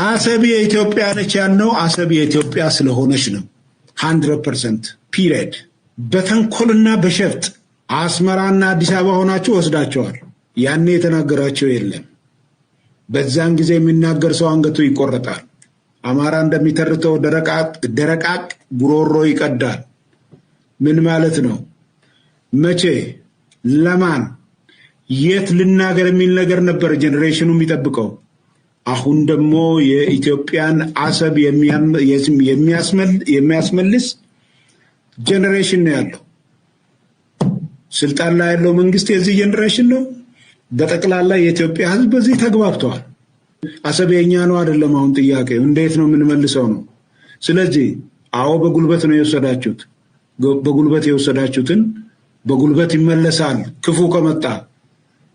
አሰብ የኢትዮጵያ ነች ያልነው አሰብ የኢትዮጵያ ስለሆነች ነው። Hundred percent period። በተንኮልና በሸፍጥ አስመራና አዲስ አበባ ሆናችሁ ወስዳቸዋል። ያኔ የተናገራቸው የለም። በዛን ጊዜ የሚናገር ሰው አንገቱ ይቆረጣል። አማራ እንደሚተርተው ደረቃቅ ጉሮሮ ይቀዳል። ምን ማለት ነው? መቼ፣ ለማን፣ የት ልናገር የሚል ነገር ነበር generation ኑ የሚጠብቀው። አሁን ደግሞ የኢትዮጵያን አሰብ የሚያስመልስ generation ነው ያለው። ስልጣን ላይ ያለው መንግስት የዚህ generation ነው። በጠቅላላ የኢትዮጵያ ህዝብ በዚህ ተግባብተዋል። አሰብ የኛ ነው አይደለም አሁን ጥያቄው፣ እንዴት ነው የምንመልሰው ነው። ስለዚህ አዎ በጉልበት ነው የወሰዳችሁት። በጉልበት የወሰዳችሁትን በጉልበት ይመለሳል ክፉ ከመጣ።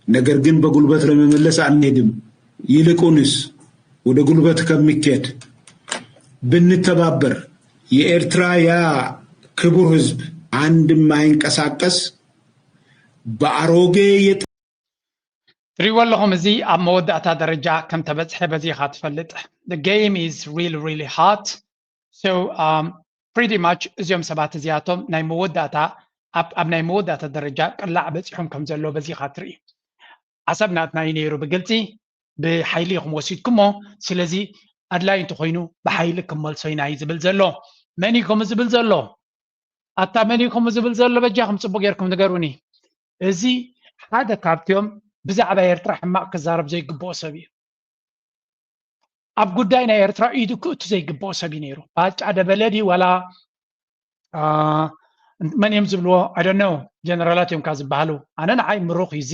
ነገር ግን በጉልበት ለመመለስ አንሄድም። ይልቁንስ ወደ ጉልበት ከሚኬድ ብንተባበር፣ የኤርትራ ያ ክቡር ህዝብ አንድ የማይንቀሳቀስ በአሮጌ የጥ- ትሪእዎ ኣለኹም፣ እዚ ኣብ መወዳእታ ደረጃ ከም ተበፅሐ በዚ ኢኻ ትፈልጥ። The game is really really hot። So pretty much እዚኦም ሰባት እዚኣቶም ናይ መወዳእታ ኣብ ናይ መወዳእታ ደረጃ ቅላዕ በፂሖም ከም ዘሎ በዚ ኢኻ ትርኢ። ዓሰብ ናትና እዩ ነይሩ ብግልፂ፣ ብሓይሊ ኢኹም ወሲድኩሞ። ስለዚ ኣድላይ እንተኮይኑ ብሓይሊ ክንመልሶ ኢና እዩ ዝብል ዘሎ። መን እዩ ከምኡ ዝብል ዘሎ? ኣታ መን እዩ ከምኡ ዝብል ዘሎ? በጃኹም ፅቡቅ ጌርኩም ንገሩኒ። እዚ ሓደ ካብቲኦም ብዛዕባ ኤርትራ ሕማቅ ክዛረብ ዘይግብኦ ሰብ እዩ። ኣብ ጉዳይ ናይ ኤርትራ ኢዱ ክእቱ ዘይግብኦ ሰብ እዩ ነይሩ። ባጫ ደበለ ድዩ ዋላ መን እዮም ዝብልዎ? I don't know። ጀነራላት እዮም ካብ ዝበሃሉ። ኣነ ንዓይ ምሩኽ እዩ እዚ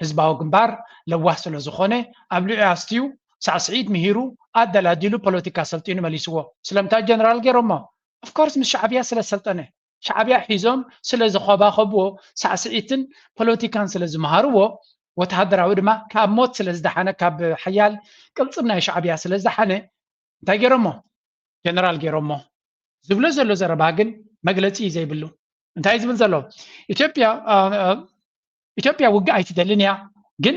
ህዝባዊ ግንባር ለዋህ ስለ ዝኾነ ኣብ ልዑ ኣስትዩ ሳዕስዒት ምሂሩ ኣደላዲሉ ፖለቲካ ሰልጢኑ መሊስዎ። ስለምንታይ ጀነራል ገይሮሞ? Of course ምስ ሻዕብያ ስለ ሰልጠነ፣ ሻዕብያ ሒዞም ስለ ዝኾባኸብዎ፣ ሳዕስዒትን ፖለቲካን ስለ ዝመሃርዎ፣ ወተሃደራዊ ድማ ካብ ሞት ስለ ዝደሓነ፣ ካብ ሓያል ቅልፅም ናይ ሻዕብያ ስለ ዝደሓነ እንታይ ገይሮሞ? ጀነራል ገይሮሞ። ዝብሎ ዘሎ ዘረባ ግን መግለፂ እዩ ዘይብሉ። እንታይ ዝብል ዘሎ? ኢትዮጵያ ኢትዮጵያ ውግእ ኣይትደልን እያ፣ ግን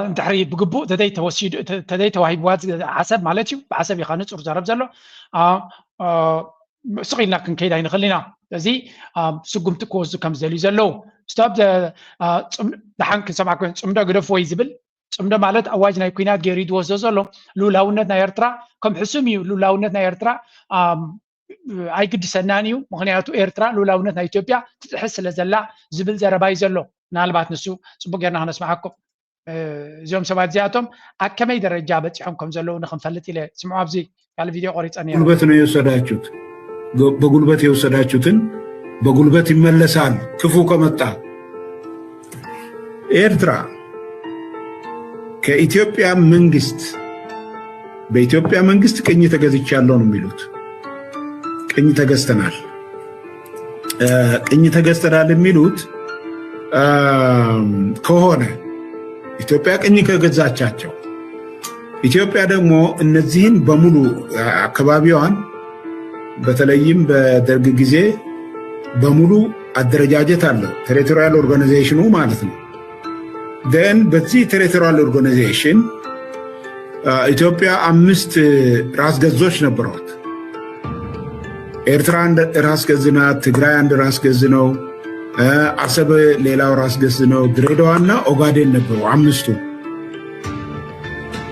እንድሕሪ ብግቡእ ተዘይተወሲዱ ተዘይተዋሂብዋ ዓሰብ ማለት እዩ። ብዓሰብ እዩ ንፁር ዘረብ ዘሎ። ስቕ ኢልና ክንከይድ ኣይንኽእል ኢና። እዚ ስጉምቲ ክወስዱ ከም ዝደልዩ ዘለዉ። ስቶፕ ደሓን ክንሰምዓ ኮይን ፅምዶ ግደፍዎ እዩ ዝብል። ፅምዶ ማለት ኣዋጅ ናይ ኩናት ገይሩ እዩ ዝወስዶ ዘሎ። ልኡላውነት ናይ ኤርትራ ከም ሕሱም እዩ። ልኡላውነት ናይ ኤርትራ ኣይግድሰናን እዩ፣ ምክንያቱ ኤርትራ ልኡላውነት ናይ ኢትዮጵያ ትጥሕስ ስለ ዘላ ዝብል ዘረባ እዩ ዘሎ። ምናልባት ንሱ ፅቡቅ ጌርና ክነስምዓኩም። እዚኦም ሰባት እዚኣቶም ኣብ ከመይ ደረጃ በፂሖም ከም ዘለዉ ንክንፈልጥ ኢለ ስምዑ። ኣብዚ ካልእ ቪድዮ ቆሪፀ ነይረ። ጉልበት ነው የወሰዳችሁት። በጉልበት የወሰዳችሁትን በጉልበት ይመለሳል ክፉ ከመጣ። ኤርትራ ከኢትዮጵያ መንግስት በኢትዮጵያ መንግስት ቅኝ ተገዝቻለሁ ነው የሚሉት። ቅኝ ተገዝተናል ቅኝ ተገዝተናል የሚሉት ከሆነ ኢትዮጵያ ቅኝ ከገዛቻቸው፣ ኢትዮጵያ ደግሞ እነዚህን በሙሉ አካባቢዋን በተለይም በደርግ ጊዜ በሙሉ አደረጃጀት አለው፣ territorial organization ኑ ማለት ነው። Then በዚህ territorial organization ኢትዮጵያ አምስት ራስ ገዞች ነበሯት። ኤርትራ አንድ ራስ ገዝ ናት፣ ትግራይ አንድ ራስ ገዝ ነው፣ አሰብ ሌላው ራስ ገዝ ነው፣ ድሬዳዋና ኦጋዴን ነበሩ አምስቱ።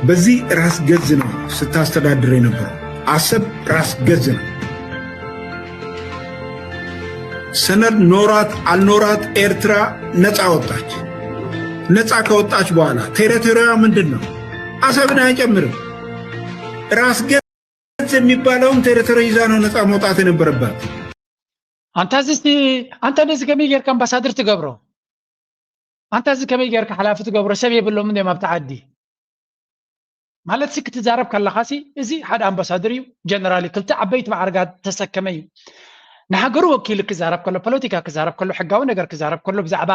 በዚህ ራስ ገዝ ነው ስታስተዳድር የነበረው። አሰብ ራስ ገዝ ነው። ሰነድ ኖራት አልኖራት ኤርትራ ነፃ ወጣች። ነፃ ከወጣች በኋላ ቴሪቶሪዋ ምንድን ነው? አሰብን አይጨምርም። ራስ ገዝ የሚባለውን ቴሪቶሪ ይዛ ነው ነፃ መውጣት የነበረባት። አንተ እዚ እስቲ አንተ ነዚ ከመይ ጌርካ ኣምባሳደር ትገብሮ? አንተ እዚ ከመይ ጌርካ ሓላፊ ትገብሮ? ሰብ የብሎም እንዲም ኣብቲ ዓዲ ማለት ሲ ክትዛረብ ከለኻ ሲ እዚ ሓደ ኣምባሳደር እዩ፣ ጀነራል እዩ፣ ክልተ ዓበይቲ ማዕረጋት ተሰከመ እዩ። ንሃገሩ ወኪሉ ክዛረብ ከሎ፣ ፖለቲካ ክዛረብ ከሎ፣ ሕጋዊ ነገር ክዛረብ ከሎ፣ ብዛዕባ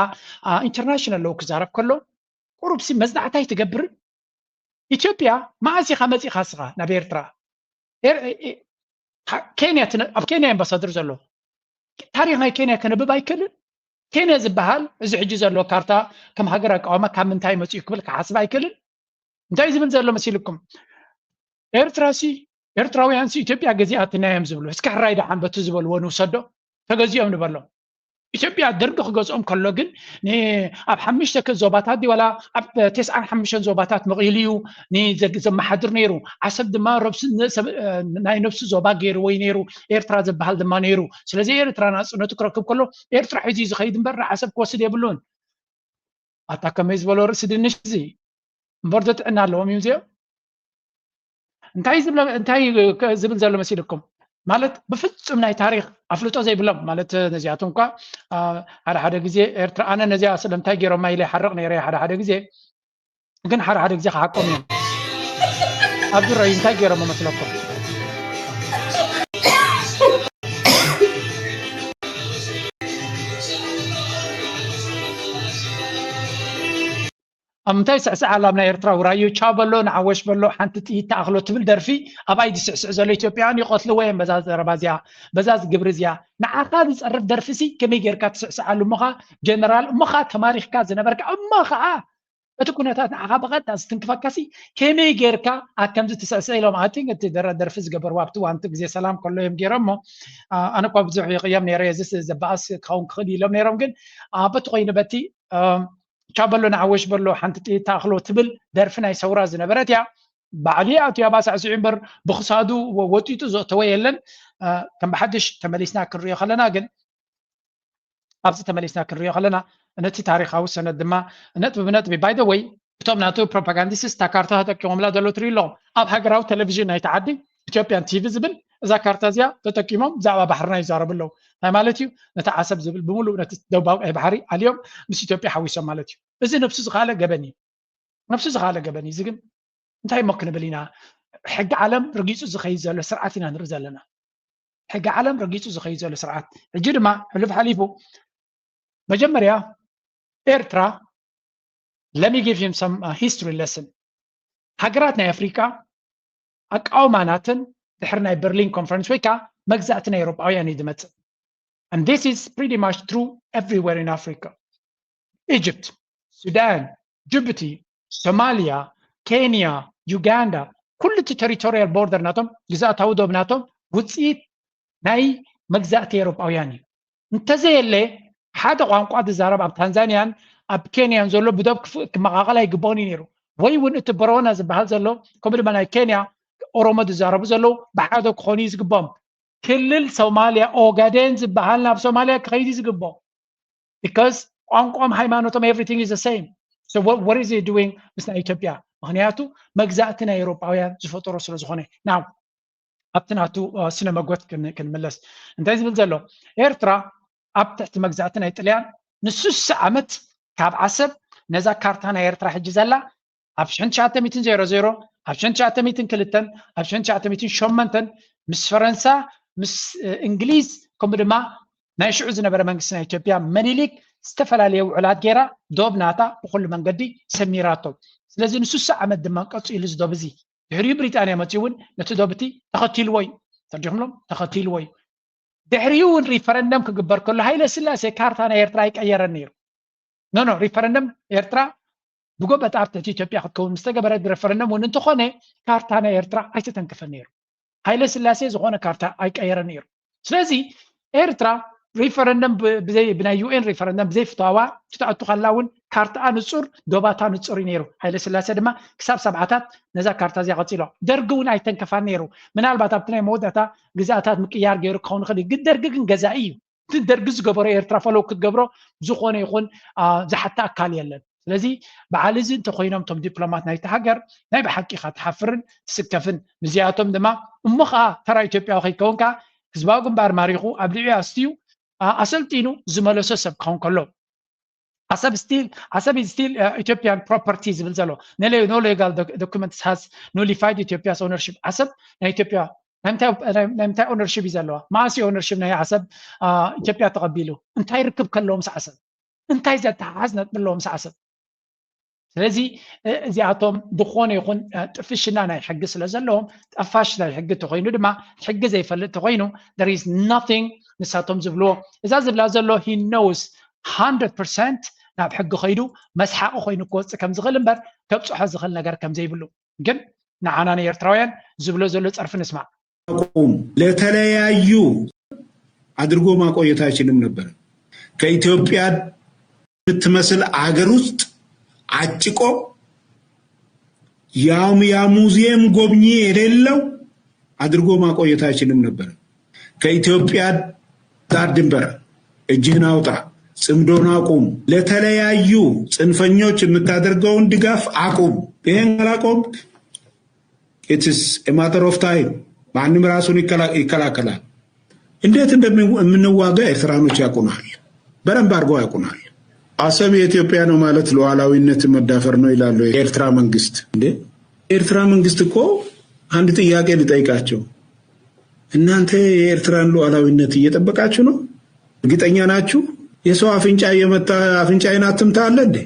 ኢንተርናሽናል ለው ክዛረብ ከሎ ቁሩብ ሲ መጽናዕቲ ኣይትገብርን? ኢትዮጵያ መዓስ ኢኻ መጺኻ እስኻ ናብ ኤርትራ? ኬንያ ኣብ ኬንያ ኣምባሳደር ዘሎ ታሪክ ናይ ኬንያ ከነብብ ኣይክእልን? ኬንያ ዝበሃል እዚ ሕጂ ዘሎ ካርታ ከም ሃገር ኣቃወማ ካብ ምንታይ መጺኡ ክብል ክሓስብ ኣይክእልን? እንታይ ዝብል ዘሎ መሲልኩም? ኤርትራ ሲ ኤርትራውያን ሲ ኢትዮጵያ ገዚኣትና እዮም ዝብሉ። እስኪ ሕራይ ደሓን በቲ ዝበልዎ ንውሰዶ፣ ተገዚኦም ንበሎም። ኢትዮጵያ ደርጊ ክገዝኦም ከሎ ግን ን- ኣብ ሓሙሽተ ከ- ዞባታት ድዩ ዋላ ኣብ ተስዓን ሓሙሽተን ዞባታት መቒሉ እዩ ን- ዘ- ዘመሓድር ነይሩ። ዓሰብ ድማ ረብሲ ነ- ሰብ- እ፣ ናይ ነብሱ ዞባ ገይርዎ እዩ ነይሩ። ኤርትራ ዝበሃል ድማ ነይሩ። ስለዚ ኤርትራ ናጽነቱ ክረክብ ከሎ ኤርትራ ሒዙ እዩ ዝኸይድ እምበር ንዓሰብ ክወስድ የብሉን። ኣታ ከመይ ዝበሎ ርእሲ ድንሽ እዚ እምበር ዘጥዕና ኣለዎም እዩ እዚኦም። እንታይ ዝብለ እንታይ ክ- ዝብል ዘሎ መሲልኩም? ማለት ብፍጹም ናይ ታሪኽ ኣፍልጦ ዘይብሎም ማለት ነዚኣቶም እኳ አ፣ ሓደ ሓደ ግዜ ኤርትራ ኣነ ነዚኣ ስለምንታይ ገይሮማ ኢለ ይሓርቕ ነይረ ሓደ ሓደ ግዜ። ግን ሓደ ሓደ ግዜ ክሓቆም እዮም። ኣብዚ ረዩ እንታይ ገይሮም መስለኩም? ኣብ ምንታይ ስዕስዕ ኣላ ኣብ ናይ ኤርትራ ውራዩ ቻው በሎ ንዓወሽ በሎ ሓንቲ ጥይት ተኣኽሎ ትብል ደርፊ ኣባይ ዝስዕስዕ ዘሎ ኢትዮጵያውያን ይቐትልዎ እዮም። በዛ ዘረባ እዚኣ በዛ ግብሪ እዚኣ ንዓኻ ዝፀርፍ ደርፊ ሲ ከመይ ጌርካ ትስዕስዓሉ እሞኻ ጀነራል እሞኻ ተማሪኽካ ዝነበርካ እሞ ከዓ እቲ ኩነታት ንዓኻ ብቐጥታ ዝትንክፈካ ሲ ከመይ ጌርካ ኣብ ከምዚ ትስዕስዕ ኢሎም ኣቲንግ እቲ ደረ- ደርፊ ዝገበርዋ ኣብቲ ዋንቲ ግዜ ሰላም ከሎ እዮም ገይሮሞ። አ፣ ኣነ እኳ ብዙሕ ይቕየም ነይረ እዚ ዘበኣስ ክኸውን ክኽእል ኢሎም ነይሮም ግን አ፣ በቲ ኮይኑ በቲ ቻው በሎ ንዓወሽ በሎ ሓንቲ ጥይት ተኣኽሎ ትብል ደርፊ ናይ ሰውራ ዝነበረት እያ። ባዕሉ ኣትያ ባሳዕስዑ እምበር ብክሳዱ ወ- ወጢጡ ዘእተወ የለን። አ፣ ከም ብሓድሽ ተመሊስና ክንሪኦ ከለና ግን ኣብዚ ተመሊስና ክንሪኦ ከለና ነቲ ታሪኻዊ ሰነድ ድማ ነጥቢ ብነጥቢ ባይ ወይ እቶም ናቱ ፕሮፓጋንዲስት እታ ካርታ ተጠቂሞምላ ዘሎ ትሪኢ ኣለኹም ኣብ ሃገራዊ ቴሌቪዥን ናይቲ ዓዲ ኢትዮጵያን ቲቪ ዝብል እዛ ካርታ እዚኣ ተጠቂሞም ብዛዕባ ባሕርና ይዛረቡ ኣለዉ። እንታይ ማለት እዩ? ነቲ ዓሰብ ዝብል ብምሉእ ነቲ ደቡባዊ ቀይ ባሕሪ ኣልዮም ምስ ኢትዮጵያ ሓዊሶም ማለት እዩ። እዚ ነብሱ ዝኻለ ገበን እዩ። ነብሱ ዝኻለ ገበን እዩ። እዚ ግን እንታይ እሞ ክንብል ኢና? ሕጊ ዓለም ረጊፁ ዝኸይድ ዘሎ ስርዓት ኢና ንርኢ ዘለና። ሕጊ ዓለም ረጊፁ ዝኸይድ ዘሎ ስርዓት። ሕጂ ድማ ሕሉፍ ሓሊፉ መጀመርያ ኤርትራ let me give him some uh, history lesson። ሃገራት ናይ ኣፍሪቃ ኣቃውማ ናተን ድሕሪ ናይ በርሊን ኮንፈረንስ ወይ ከዓ መግዛእቲ ናይ ኤውሮጳውያን እዩ ዝመፅእ። And this is pretty much true everywhere in Africa. Egypt, Sudan, ጅቡቲ፣ ሶማሊያ፣ ኬንያ፣ ዩጋንዳ ኩሉ እቲ ቴሪቶሪያል ቦርደር ናቶም ግዛእታዊ ዶብ ናቶም ውፅኢት ናይ መግዛእቲ ኤውሮጳውያን እዩ። እንተዘየለ ሓደ ቋንቋ ዝዛረብ ኣብ ታንዛንያን ኣብ ኬንያን ዘሎ ብዶብ ክፍ- ክመቓቐል ኣይግብኦን እዩ ነይሩ። ወይ እውን እቲ ቦረና ዝበሃል ዘሎ ከምኡ ድማ ናይ ኬንያ ኦሮሞ ዝዛረቡ ዘለዉ ብሓደ ክኾኑ እዩ ዝግብኦም። ክልል ሶማሊያ ኦጋዴን ዝበሃል ናብ ሶማሊያ ክኸይድ እዩ ዝግብኦ። Because ቋንቋም ሃይማኖቶም everything is the same. So what, what is he doing ምስ ናይ ኢትዮጵያ? ምክንያቱ መግዛእቲ ናይ ኤውሮጳውያን ዝፈጠሮ ስለ ዝኾነ ናው ኣብቲ ናቱ ስነ መጎት ክንምለስ እንታይ ዝብል ዘሎ ኤርትራ ኣብ ትሕቲ መግዛእቲ ናይ ጥልያን ንስሳ ዓመት ካብ ዓሰብ ነዛ ካርታ ናይ ኤርትራ ሕጂ ዘላ ኣብ ሽሕን ትሽዓተ ሚእትን ዜሮ ዜሮ ኣብ ሽሕን ትሽዓተ ሚእትን ክልተን ኣብ ሽሕን ትሽዓተ ሚእትን ሸሞንተን ምስ ፈረንሳ ምስ እንግሊዝ ከምኡ ድማ ናይ ሽዑ ዝነበረ መንግስቲ ናይ ኢትዮጵያ መኒሊክ ዝተፈላለየ ውዕላት ገይራ ዶብ ናታ ብኩሉ መንገዲ ሰሚራቶ። ስለዚ ንስሳ ዓመት ድማ ቀፂሉ እዚ ዶብ እዚ ድሕሪኡ ብሪጣንያ መፂኡ እውን ነቲ ዶብ እቲ ተኸቲልዎ እዩ። ተርዲኹምሎም ተኸቲልዎ እዩ። ድሕሪኡ እውን ሪፈረንደም ክግበር ከሎ ሃይለ ስላሴ ካርታ ናይ ኤርትራ ኣይቀየረን ነይሩ። ኖ ኖ ሪፈረንደም ኤርትራ ብጎበጣ ኣብ ትሕቲ ኢትዮጵያ ክትከውን ምስ ተገበረ ሪፈረንደም እውን እንተኾነ ካርታ ናይ ኤርትራ ኣይተተንከፈን ነይሩ። ሃይለ ስላሴ ዝኾነ ካርታ ኣይቀየረን ነይሩ። ስለዚ ኤርትራ ሪፈረንደም ብናይ ዩ ኤን ሪፈረንደም ብዘይፍትዋዋ ክትኣቱ ከላ እውን ካርታኣ ንፁር ዶባታ ንፁር እዩ ነይሩ። ሃይለ ስላሴ ድማ ክሳብ ሰብዓታት ነዛ ካርታ እዚኣ ቀፂሎ ደርጊ እውን ኣይተንከፋን ነይሩ። ምናልባት ኣብቲ ናይ መወዳእታ ግዛእታት ምቅያር ገይሩ ክኸውን ይኽእል እዩ። ግን ደርጊ ግን ገዛኢ እዩ። እቲ ደርጊ ዝገበሮ ኤርትራ ፈለው ክትገብሮ ዝኾነ ይኹን ዝሓታ ኣካል የለን። ስለዚ በዓል እዚ እንተኮይኖም እቶም ዲፕሎማት ናይቲ ሃገር ናይ ብሓቂ ኢኻ ትሓፍርን ትስከፍን። ምስዚኣቶም ድማ እሞ ከዓ ተራ ኢትዮጵያዊ ከይከውን ከዓ ህዝባዊ ግንባር ማሪኹ ኣብ ልዕሊኡ ኣስትዩ ኣሰልጢኑ ዝመለሶ ሰብ ክኸውን ከሎ ዓሰብ still ዓሰብ is still Ethiopian property ዝብል ዘሎ no legal documents has nullified Ethiopia's ownership ዓሰብ ናይ ኢትዮጵያ ናይ ምንታይ ኦነርሽፕ እዩ ዘለዋ? መዓስ እዩ ኦነርሽፕ ናይ ዓሰብ ኢትዮጵያ ተቐቢሉ? እንታይ ርክብ ከለዎ ምስ ዓሰብ? እንታይ ዘተሓሓዝ ነጥቢ ኣለዎ ምስ ዓሰብ? ስለዚ እዚኣቶም ዝኾነ ይኹን ጥፍሽና ናይ ሕጊ ስለ ዘለዎም ጠፋሽ ናይ ሕጊ ተኮይኑ ድማ ሕጊ ዘይፈልጥ ተኮይኑ there is nothing ንሳቶም ዝብልዎ እዛ ዝብላ ዘሎ he knows hundred percent ናብ ሕጊ ከይዱ መስሓቂ ኮይኑ ክወፅእ ከም ዝኽእል እምበር ከብፅሖ ዝኽእል ነገር ከም ዘይብሉ ግን ንዓና ንኤርትራውያን ዝብሎ ዘሎ ጸርፊ ንስማዕ። አቁም። ለተለያዩ አድርጎ ማቆየት አይችልም ነበር። ከኢትዮጵያ የምትመስል አገር ውስጥ አጭቆ ያም ያ ሙዚየም ጎብኚ የሌለው አድርጎ ማቆየት አይችልም ነበር። ከኢትዮጵያ ዳር ድንበር እጅህን አውጣ፣ ጽምዶን አቁም፣ ለተለያዩ ጽንፈኞች የምታደርገውን ድጋፍ አቁም። ይሄን ካላቆምክ it's a matter of time። ማንም ራሱን ይከላከላል። እንዴት እንደምንዋጋ ኤርትራኖች ያውቁናል፣ በደንብ አድርገው ያውቁናል። አሰብ የኢትዮጵያ ነው ማለት ሉዓላዊነት መዳፈር ነው ይላሉ የኤርትራ መንግስት። እንዴ ኤርትራ መንግስት እኮ አንድ ጥያቄ ልጠይቃቸው፣ እናንተ የኤርትራን ሉዓላዊነት እየጠበቃችሁ ነው? እርግጠኛ ናችሁ? የሰው አፍንጫ እየመታ አፍንጫዬን አትምታ አለ እንዴ?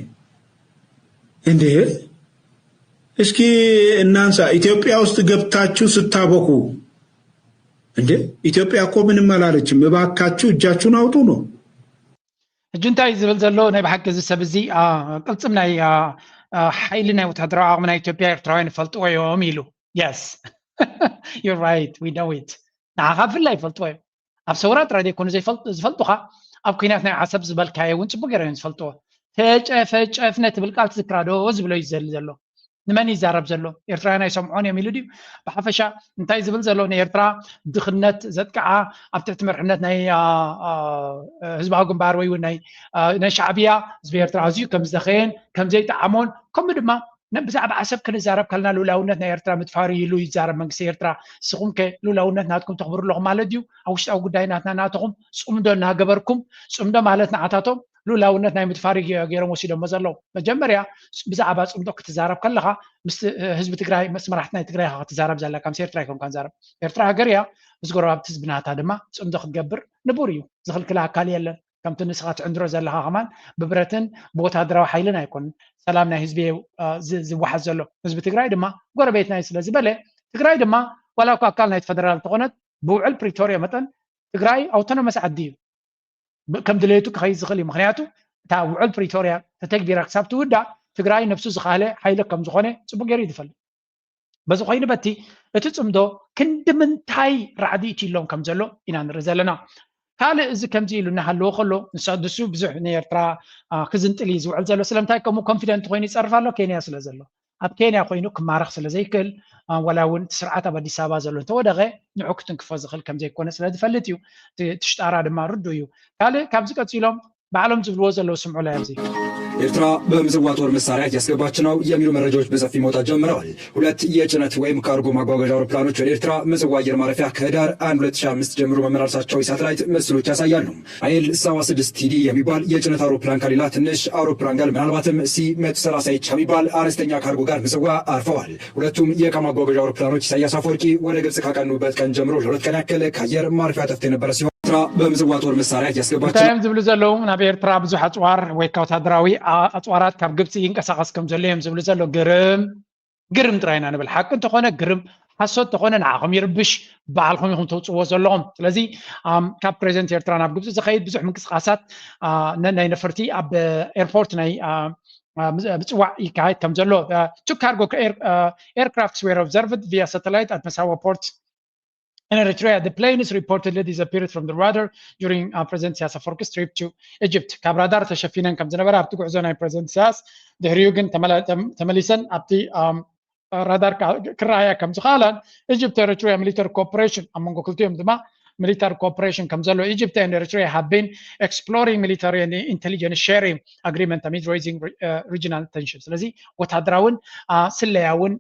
እንዴ እስኪ እናንሳ። ኢትዮጵያ ውስጥ ገብታችሁ ስታበኩ እንዴ ኢትዮጵያ እኮ ምንም አላለችም። እባካችሁ እጃችሁን አውጡ ነው። ሕጂ እንታይ ዝብል ዘሎ ናይ ብሓቂ እዚ ሰብ እዚ ቅልፅም ናይ ሓይሊ ናይ ወታደራዊ ዓቕሚ ናይ ኢትዮጵያ ኤርትራውያን ይፈልጥዎ እዮም ኢሉ። Yes, you're right, we know it። ንዓኻ ብፍላይ ይፈልጥዎ እዮም። ኣብ ሰውራ ጥራይ ዘይኮኑ ዝፈልጡኻ፣ ኣብ ኩናት ናይ ዓሰብ ዝበልካዮ እውን ፅቡቅ ገይሮም እዮም ዝፈልጥዎ። ተጨፈጨፍነ ትብል ቃል ትዝክራ ዶ ዝብሎ እዩ ዘሊ ዘሎ። ንመን ይዛረብ ዘሎ? ኤርትራውያን ኣይሰምዖን እዮም ኢሉ ድዩ? ብሓፈሻ እንታይ ዝብል ዘሎ? ንኤርትራ ድኽነት ዘጥቅዓ፣ ኣብ ትሕቲ መርሕነት ናይ ህዝባዊ ግንባር ወይ እውን ናይ ሻዕብያ ህዝቢ ኤርትራ ኣዝዩ ከም ዝደኸየን ከም ዘይጠዓሞን ከምኡ ድማ ብዛዕባ ዓሰብ ክንዛረብ ከለና ልኡላውነት ናይ ኤርትራ ምድፋር ኢሉ ይዛረብ መንግስቲ ኤርትራ። ንስኹም ከ ልኡላውነት ናትኩም ተኽብሩ ኣለኹም ማለት ድዩ? ኣብ ውሽጣዊ ጉዳይ ናትና ናትኹም ጽምዶ እናገበርኩም፣ ጽምዶ ማለት ንዓታቶም ልኡላውነት ናይ ምድፋር እዩ ገይሮም ወሲዶሞ ዘለዉ። መጀመርያ ብዛዕባ ጽምዶ ክትዛረብ ከለኻ ምስ ህዝቢ ትግራይ፣ ምስ መራሕቲ ናይ ትግራይ ኢኻ ክትዛረብ ዘለካ፣ ምስ ኤርትራ ኣይኮንካን ዛረብ። ኤርትራ ሃገር እያ፣ ምስ ጎረባብቲ ህዝቢ ናታ ድማ ጽምዶ ክትገብር ንቡር እዩ። ዝኽልክላ ኣካል የለን። ከምቲ ንስኻ ትዕንድሮ ዘለኻ ከማን ብብረትን ብወታደራዊ ሓይልን ኣይኮንን ሰላም ናይ ህዝቢ ዝወሓዝ ዘሎ። ህዝቢ ትግራይ ድማ ጎረቤትና እዩ ስለ ዝበለ፣ ትግራይ ድማ ዋላ እኳ ኣካል ናይቲ ፈደራል እንተኾነት ብውዕል ፕሪቶርያ መጠን ትግራይ ኣውቶኖመስ ዓዲ እዩ። ከም ድሌቱ ክኸይድ ዝኽእል እዩ። ምኽንያቱ እታ ውዕል ፕሪቶርያ ተተግቢራ ክሳብ ትውዳእ ትግራይ ነብሱ ዝኻለ ሓይሊ ከም ዝኾነ ፅቡቅ ገይሩ እዩ ዝፈልጥ። በዚ ኮይኑ በቲ እቲ ፅምዶ ክንዲ ምንታይ ራዕዲ ኢትሎም ከም ዘሎ ኢና ንርኢ ዘለና። ካልእ እዚ ከምዚ ኢሉ እናሃለወ ከሎ ንሱ ብዙሕ ንኤርትራ ክዝንጥል እዩ ዝውዕል ዘሎ። ስለምንታይ ከምኡ ኮንፊደንት ኮይኑ ይፀርፍ ኣሎ? ኬንያ ስለ ዘሎ። ኣብ ኬንያ ኮይኑ ክማረኽ ስለ ዘይክእል፣ ዋላ እውን እቲ ስርዓት ኣብ ኣዲስ ኣበባ ዘሎ እንተወደቐ ንዑ ክትንክፎ ዝኽእል ከም ዘይኮነ ስለ ዝፈልጥ እዩ። እቲ ሽጣራ ድማ ርዱእ እዩ። ካልእ ካብዚ ቀፂሎም ባዕሎም ዝብልዎ ዘለዉ ስምዑ ላይ ኣብዚ። ኤርትራ በምጽዋ ጦር መሳሪያ እያስገባች ነው የሚሉ መረጃዎች በሰፊ መውጣት ጀምረዋል። ሁለት የጭነት ወይም ካርጎ ማጓጓዣ አውሮፕላኖች ወደ ኤርትራ ምጽዋ አየር ማረፊያ ከህዳር አንድ ሁለት ሺህ አምስት ጀምሮ መመላለሳቸው የሳተላይት ምስሎች ያሳያሉ። አይኤል ሰባ ስድስት ቲዲ የሚባል የጭነት አውሮፕላን ከሌላ ትንሽ አውሮፕላን ጋር ምናልባትም ሲ መቶ ሰላሳ ኤች ከሚባል አነስተኛ ካርጎ ጋር ምጽዋ አርፈዋል። ሁለቱም የዕቃ ማጓጓዣ አውሮፕላኖች ኢሳያስ አፈወርቂ ወደ ግብጽ ካቀኑበት ቀን ጀምሮ ለሁለት ቀን ያክል ከአየር ማረፊያ ጠፍቶ የነበረ ሲሆን ኤርትራ በምጽዋ ጦር መሳሪያ እያስገባች እንታይ እዮም ዝብሉ ዘለዉ? ናብ ኤርትራ ብዙሕ ኣፅዋር ወይ ከዓ ወታደራዊ ኣፅዋራት ካብ ግብፂ ይንቀሳቀስ ከም ዘሎ እዮም ዝብሉ ዘሎ። ግርም ግርም ጥራይ ኢና ንብል። ሓቂ እንተኾነ ግርም፣ ሓሶት እንተኾነ ንዓኹም ይርብሽ፣ ባዕልኹም ኢኹም ተውፅዎ ዘለኹም። ስለዚ ካብ ፕሬዚደንት ኤርትራ ናብ ግብፂ ዝኸይድ ብዙሕ ምንቅስቃሳት ናይ ነፈርቲ ኣብ ኤርፖርት ናይ ምጽዋዕ ይካየድ ከም ዘሎ። Two cargo aircrafts were observed via satellite at Massawa port in Eritrea. The planes reportedly disappeared from the radar during President ኢሳያስ ኣፈወርቂ's trip to Egypt. ካብ ራዳር ተሸፊነን ከም ዝነበረ ኣብቲ ጉዕዞ ናይ ፕሬዚደንት ኢሳያስ ድሕሪኡ ግን ተመሊሰን ኣብቲ ራዳር ክረኣያ ከም ዝኸኣላን Egypt Eritrea military cooperation ኣብ መንጎ ክልቲኦም ድማ military cooperation ከም ዘሎ Egypt and Eritrea have been exploring military and intelligence sharing agreement amid rising regional tension። ስለዚ ወታደራውን ስለያውን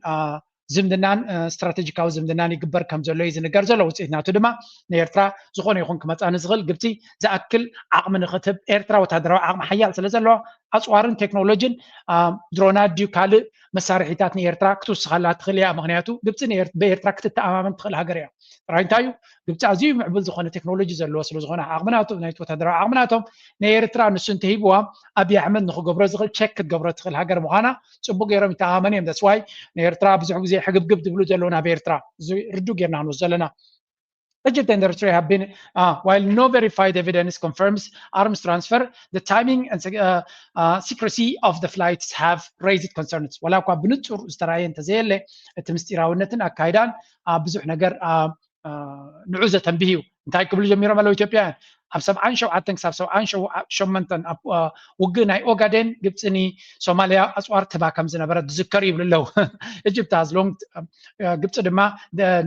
ዝምድናን ስትራቴጂካዊ ዝምድናን ይግበር ከም ዘሎ እዩ ዝንገር ዘሎ። ውፅኢት ናቱ ድማ ንኤርትራ ዝኾነ ይኹን ክመፃ ንዝኽእል ግብፂ ዝኣክል ዓቕሚ ንክትህብ ኤርትራ ወታደራዊ ዓቕሚ ሓያል ስለ ዘለዎ ኣፅዋርን ቴክኖሎጂን ድሮናት ድዩ ካልእ መሳርሒታት ንኤርትራ ክትውስኻላ ትኽእል እያ። ምክንያቱ ግብፂ ብኤርትራ ክትተኣማመን ትኽእል ሃገር እያ። ጥራይ እንታይ እዩ ግብፂ ኣዝዩ ምዕቡል ዝኾነ ቴክኖሎጂ ዘለዎ ስለ ዝኾነ ዓቕሚ ናቶም ናይቲ ወታደራዊ ዓቕሚ ናቶም ንኤርትራ ንሱ እንተሂብዋ ኣብይ ኣሕመድ ንክገብሮ ዝኽእል ቸክ ክትገብሮ ትኽእል ሃገር ምዃና ፅቡቅ ገይሮም ይተኣማመኑ እዮም። That's why ንኤርትራ ብዙሕ ግዜ ሕግብግብ ዝብሉ ዘለዉ ናብ ኤርትራ እዚ ርዱእ ጌርና ክንወስዶ ኣለና። Egypt and Eritrea have been, uh, while no verified evidence confirms arms transfer, the timing and uh, uh, secrecy of the flights have raised concerns. ወላ እኳ ብንጹር ዝተራእየ እንተዘየለ፣ እቲ ምስጢራውነትን ኣካይዳን ኣብ ብዙሕ ነገር ንዑ ዘተንብህ እዩ። እንታይ ክብሉ ጀሚሮም ኣለዉ ኢትዮጵያውያን? ኣብ ሰብዓን ሸውዓተን ክሳብ ሰብዓን ሸሞንተን ኣብ ውግእ ናይ ኦጋዴን ግብፂ ንሶማሊያ ኣፅዋር ትህባ ከም ዝነበረት ዝዝከር ይብሉ ኣለዉ። ኢጅፕት ኣዝሎንግ ግብፂ ድማ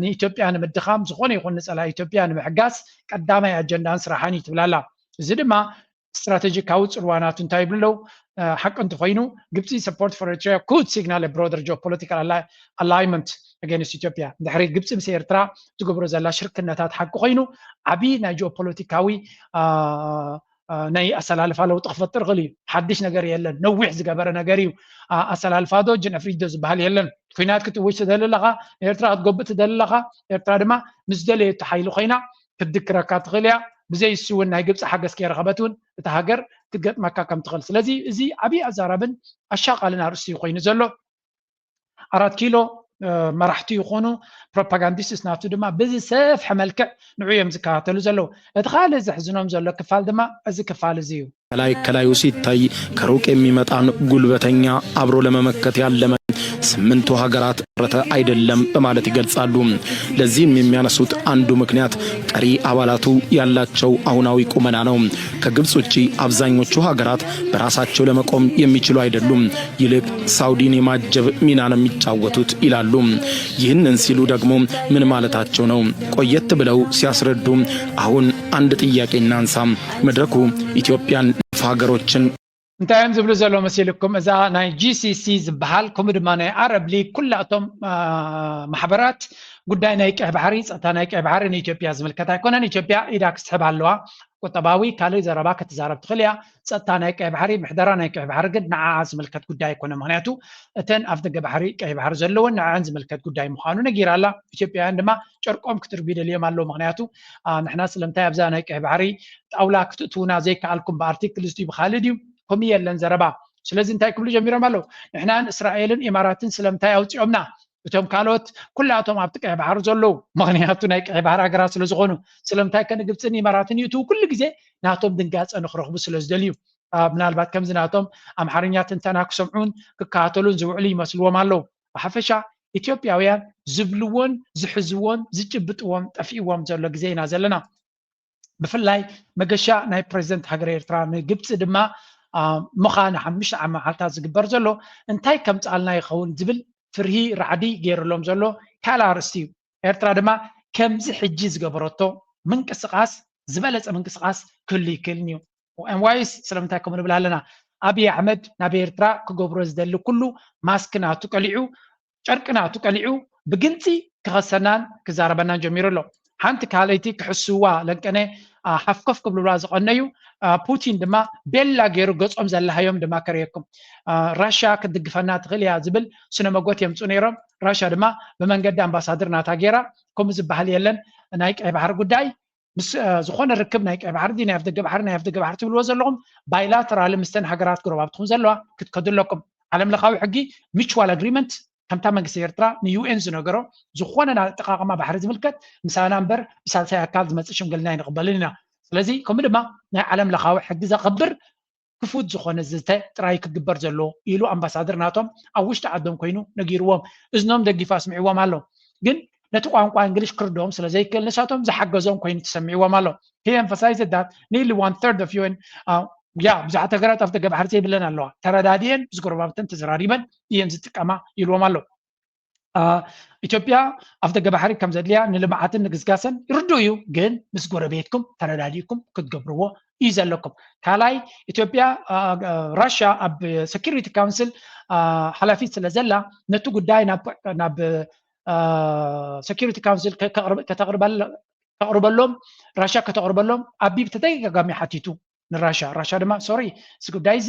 ንኢትዮጵያ ንምድኻም ዝኾነ ይኹን ንፀላኢ ኢትዮጵያ ንምሕጋዝ ቀዳማይ ኣጀንዳን ስራሓን እዩ ትብል ኣላ። እዚ ድማ ስትራቴጂካዊ ፅልዋ ናቱ እንታይ ይብሉ ኣለዉ? ሓቂ እንተኾይኑ ግብፂ support for Eritrea could signal a broader geopolitical alignment against Ethiopia። ድሕሪ ግብፂ ምስ ኤርትራ ትገብሮ ዘላ ሽርክነታት ሓቂ ኮይኑ ዓብዪ ናይ ጂኦፖለቲካዊ ናይ ኣሰላልፋ ለውጢ ክፈጥር ይኽእል እዩ። ሓድሽ ነገር የለን። ነዊሕ ዝገበረ ነገር እዩ። ኣሰላልፋ ዶ ጅንዕፍሪት ዶ ዝበሃል የለን። ኩናት ክትእውጅ ትደሊ ኣለኻ፣ ኤርትራ ክትጎብእ ትደሊ ኣለኻ። ኤርትራ ድማ ምስ ደለየቶ ሓይሊ ኮይና ክትድክረካ ትኽእል እያ። ብዘይ እሱ እውን ናይ ግብፂ ሓገዝ ከይረኸበት እውን እታ ሃገር ክትገጥመካ ከም ትኽእል። ስለዚ እዚ ዓብዪ ኣዛራብን ኣሻቓልን ኣርእስቲ እዩ ኮይኑ ዘሎ። ኣራት ኪሎ መራሕቲ ይኾኑ ፕሮፓጋንዲስትስ ናቱ ድማ ብዝሰፍሐ መልክዕ ንዑ እዮም ዝከታተሉ ዘለዉ። እቲ ካልእ ዘሕዝኖም ዘሎ ክፋል ድማ እዚ ክፋል እዚ እዩ። ከላይ ከላዩ ሲታይ ከሩቅ የሚመጣን ጉልበተኛ አብሮ ለመመከት ያለመ ስምንቱ ሀገራት ረተ አይደለም በማለት ይገልጻሉ። ለዚህም የሚያነሱት አንዱ ምክንያት ቀሪ አባላቱ ያላቸው አሁናዊ ቁመና ነው። ከግብጽ ውጪ አብዛኞቹ ሀገራት በራሳቸው ለመቆም የሚችሉ አይደሉም። ይልቅ ሳውዲን የማጀብ ሚና ነው የሚጫወቱት ይላሉ። ይህንን ሲሉ ደግሞ ምን ማለታቸው ነው? ቆየት ብለው ሲያስረዱ አሁን አንድ ጥያቄ እናንሳ። መድረኩ ኢትዮጵያን ፋ ሀገሮችን እንታይ እዮም ዝብሉ ዘለዉ መሲልኩም? እዛ ናይ ጂሲሲ ዝበሃል ከምኡ ድማ ናይ ኣረብ ሊግ ኩላቶም ማሕበራት ጉዳይ ናይ ቀይ ባሕሪ፣ ፀጥታ ናይ ቀይ ባሕሪ ንኢትዮጵያ ዝምልከት ኣይኮነን። ኢትዮጵያ ኢዳ ክትስሕብ ኣለዋ። ቁጠባዊ ካልእ ዘረባ ክትዛረብ ትኽእል እያ። ፀጥታ ናይ ቀይ ባሕሪ፣ ምሕደራ ናይ ቀይ ባሕሪ ግን ንዓኣ ዝምልከት ጉዳይ ኣይኮነን። ምክንያቱ እተን ኣፍ ደገ ባሕሪ ቀይ ባሕሪ ዘለወን ንዐን ዝምልከት ጉዳይ ምዃኑ ነጊራ ኣላ። ኢትዮጵያውያን ድማ ጨርቆም ክትርቡ ይደልዮም ኣለዉ። ምክንያቱ ንሕና ስለምንታይ ኣብዛ ናይ ቀይ ባሕሪ ጣውላ ክትእትውና ዘይከኣልኩም ብኣርቲክልስ ድዩ ብካልእ ድዩ? ከምኡ የለን ዘረባ። ስለዚ እንታይ ክብሉ ጀሚሮም ኣለዉ? ንሕናን እስራኤልን ኢማራትን ስለምንታይ ኣውፂኦምና? እቶም ካልኦት ኩላቶም ኣብቲ ቀይ ባሕሪ ዘለዉ፣ ምክንያቱ ናይ ቀይ ባሕሪ ሃገራት ስለዝኾኑ። ስለምንታይ ከ ንግብፅን ኢማራትን ይእትዉ? ኩሉ ግዜ ናቶም ድንጋፀ ንክረኽቡ ስለዝደልዩ። ምናልባት ከምዚ ናቶም ኣምሓርኛ ትንተና ክሰምዑን ክከታተሉን ዝውዕሉ ይመስልዎም ኣለዉ። ብሓፈሻ ኢትዮጵያውያን ዝብልዎን ዝሕዝዎን ዝጭብጥዎም ጠፊእዎም ዘሎ ግዜ ኢና ዘለና። ብፍላይ መገሻ ናይ ፕሬዚደንት ሃገረ ኤርትራ ንግብፂ ድማ ምኻ ንሓሙሽተ ዓመት መዓልታት ዝግበር ዘሎ እንታይ ከምፅኣልና ይኸውን ዝብል ፍርሂ ራዕዲ ገይሩሎም ዘሎ ካልእ ኣርእስቲ እዩ። ኤርትራ ድማ ከምዚ ሕጂ ዝገበረቶ ምንቅስቃስ ዝበለፀ ምንቅስቃስ ክህሉ ይክእልን እዩ። ኤምዋይስ ስለምንታይ ከምኡ ንብል ኣለና? ኣብይ ኣሕመድ ናብ ኤርትራ ክገብሮ ዝደሊ ኩሉ ማስክ ናቱ ቀሊዑ ጨርቂ ናቱ ቀሊዑ ብግልፂ ክኸሰናን ክዛረበናን ጀሚሩ ኣሎ። ሓንቲ ካልኣይቲ ክሕስዋ ለንቀነ ሓፍከፍ ክብልዋ ዝቐነዩ ፑቲን ድማ ቤላ ገይሩ ገጾም ዘላሃዮም ድማ ከርእየኩም። ራሽያ ክትድግፈና ትኽእል እያ ዝብል ስነ መጎት የምፁ ነይሮም። ራሽያ ድማ ብመንገዲ ኣምባሳደር ናታ ገይራ ከምኡ ዝበሃል የለን ናይ ቀይ ባሕሪ ጉዳይ ምስ ዝኾነ ርክብ ናይ ቀይ ባሕሪ ናይ ኣፍደገ ባሕሪ ናይ ኣፍደገ ባሕሪ ትብልዎ ዘለኹም ባይላተራል ምስተን ሃገራት ጎረባብትኹም ዘለዋ ክትከዱ ኣለኩም። ዓለም ለኻዊ ሕጊ ሚቹዋል ኣግሪመንት ከምታ መንግስቲ ኤርትራ ንዩኤን ዝነገሮ ዝኾነ ኣጠቃቅማ ባሕሪ ዝምልከት ምሳና እምበር ብሳልሳይ ኣካል ዝመፅእ ሽምግልና ኣይንቕበልን ኢና። ስለዚ ከምኡ ድማ ናይ ዓለም ለኻዊ ሕጊ ዘኽብር ክፉት ዝኾነ ዝተ ጥራይ ክግበር ዘለዎ ኢሉ ኣምባሳደር ናቶም ኣብ ውሽጢ ዓዶም ኮይኑ ነጊርዎም እዝኖም ደጊፉ ኣስሚዕዎም ኣሎ። ግን ነቲ ቋንቋ እንግሊሽ ክርድኦም ስለ ዘይክእል ንሳቶም ዝሓገዞም ኮይኑ ተሰሚዕዎም ኣሎ። He emphasized that nearly one third of U N ያ ብዙሓት ሃገራት ኣብ ደገ ባሕሪ ዘይብለን ኣለዋ ተረዳድየን ምስ ጎረባብተን ተዘራሪበን እየን ዝጥቀማ ኢልዎም ኣሎ። ኢትዮጵያ ኣፍ ደገ ባሕሪ ከም ዘድልያ ንልምዓትን ንግስጋሰን ርዱእ እዩ፣ ግን ምስ ጎረቤትኩም ተረዳዲእኩም ክትገብርዎ እዩ ዘለኩም። ካልኣይ ኢትዮጵያ ራሽያ ኣብ ሴኩሪቲ ካውንስል ሓላፊት ስለ ዘላ ነቲ ጉዳይ ናብ ሴኩሪቲ ካውንስል ከተቕርበሎም ራሽያ ከተቕርበሎም ኣቢ ብተደጋጋሚ ሓቲቱ ንራሻ ራሻ ድማ ሶሪ እዚ ጉዳይ እዚ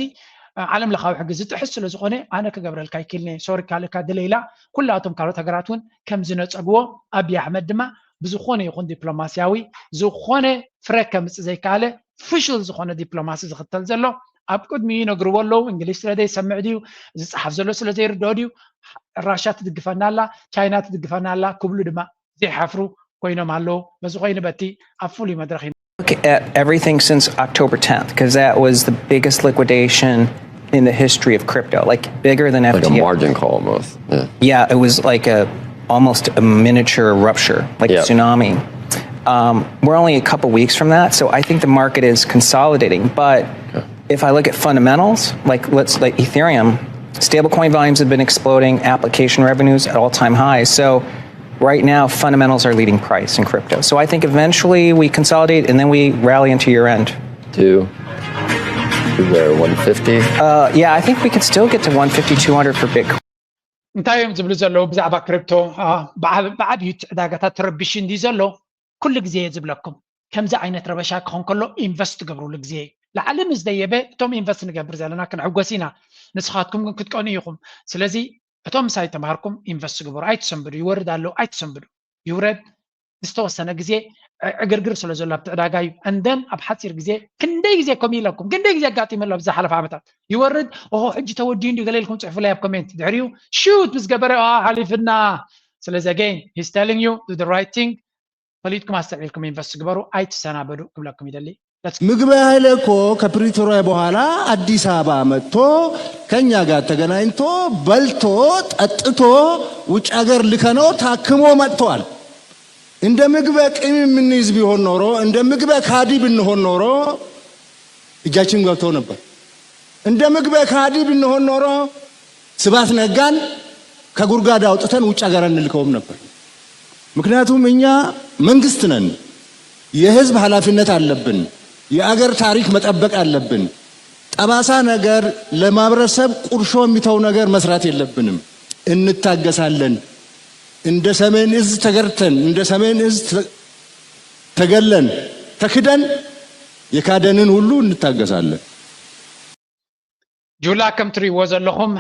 ዓለም ለኻዊ ሕጊ ዝጥሕስ ስለ ዝኾነ ኣነ ክገብረልካ ይክልኒ ሶሪ ካልእካ ድለ ኢላ ኩላቶም ካልኦት ሃገራት እውን ከም ዝነፀግዎ ኣብይ ኣሕመድ ድማ ብዝኾነ ይኹን ዲፕሎማስያዊ ዝኾነ ፍረ ከምፅእ ዘይከኣለ ፍሹል ዝኾነ ዲፕሎማሲ ዝኽተል ዘሎ ኣብ ቅድሚኡ ይነግርዎ ኣለዉ እንግሊሽ ስለ ዘይሰምዕ ድዩ ዝፀሓፍ ዘሎ ስለ ዘይርድኦ ድዩ ራሻ ትድግፈና ኣላ ቻይና ትድግፈና ኣላ ክብሉ ድማ ዘይሓፍሩ ኮይኖም ኣለዉ። በዚ ኮይኑ በቲ ኣብ ፍሉይ መድረኽ ኢና። Look at everything since October tenth, because that was the biggest liquidation in the history of crypto, like, bigger than Like a F T X. Margin call almost. Yeah. Yeah, it was like a almost a miniature rupture, like Yeah. a tsunami. Um, we're only a couple weeks from that, so I think the market is consolidating. But if I look at fundamentals, like, let's like Ethereum, stablecoin volumes have been exploding, application revenues at all-time highs. So right now, fundamentals are leading price in crypto. So I think eventually we consolidate and then we rally into year end. Two. To where? One fifty. Uh, yeah, I think we can still get to one fifty, two hundred for Bitcoin. እንታይ እዮም ዝብሉ ዘለዉ ብዛዕባ ክሪፕቶ? ብዓብዩ እቲ ዕዳጋታት ትረብሽ እንዲ ዘሎ ኩሉ ግዜ እየ ዝብለኩም። ከምዚ ዓይነት ረበሻ ክኾን ከሎ ኢንቨስት ትገብሩሉ ግዜ እዩ። ላዕሊ ምስ ደየበ እቶም ኢንቨስት ንገብር ዘለና ክንዕጎስ ኢና። ንስኻትኩም ግን ክትቀኑ ኢኹም። ስለዚ እቶም ምሳይ ተማሃርኩም ኢንቨስት ግበሩ። ኣይትሰንብዱ። ይወርድ ኣለዉ ኣይትሰንብዱ። ይውረድ ዝተወሰነ ግዜ ዕግርግር ስለ ዘሎ ኣብቲ ዕዳጋ እዩ። እንደን ኣብ ሓፂር ግዜ ክንደይ ግዜ ከምኡ ኢለኩም ክንደይ ግዜ ኣጋጢሙ ኣሎ ኣብዚ ሓለፈ ዓመታት። ይወርድ ኦሆ ሕጂ ተወዲኡ እንዲ ገለ ኢልኩም ፅሕፉላይ ኣብ ኮሜንት። ድሕሪኡ ሹት ምስ ገበረ ሓሊፍና። ስለዚ again he's telling you do the right thing። ፈሊጥኩም ኣስተውዒልኩም ኢንቨስት ግበሩ። ኣይትሰናበዱ ክብለኩም ይደሊ። ምግበ ኃይለ እኮ ከፕሪቶሪያ በኋላ አዲስ አበባ መጥቶ ከኛ ጋር ተገናኝቶ በልቶ ጠጥቶ ውጭ ሀገር ልከነው ታክሞ መጥተዋል። እንደ ምግበ ቂም የምንይዝ ቢሆን ኖሮ እንደ ምግበ ካዲ ብንሆን ኖሮ እጃችን ገብተው ነበር። እንደ ምግበ ካዲ ብንሆን ኖሮ ስብሐት ነጋን ከጉድጓድ አውጥተን ውጭ ሀገር አንልከውም ነበር። ምክንያቱም እኛ መንግስት ነን፣ የህዝብ ኃላፊነት አለብን። የአገር ታሪክ መጠበቅ አለብን። ጠባሳ ነገር ለማህበረሰብ ቁርሾ የሚተው ነገር መስራት የለብንም። እንታገሳለን። እንደ ሰሜን እዝ ተገርተን እንደ ሰሜን እዝ ተገለን ተክደን የካደንን ሁሉ እንታገሳለን። ጁላ ከም ትሪእዎ ዘለኹም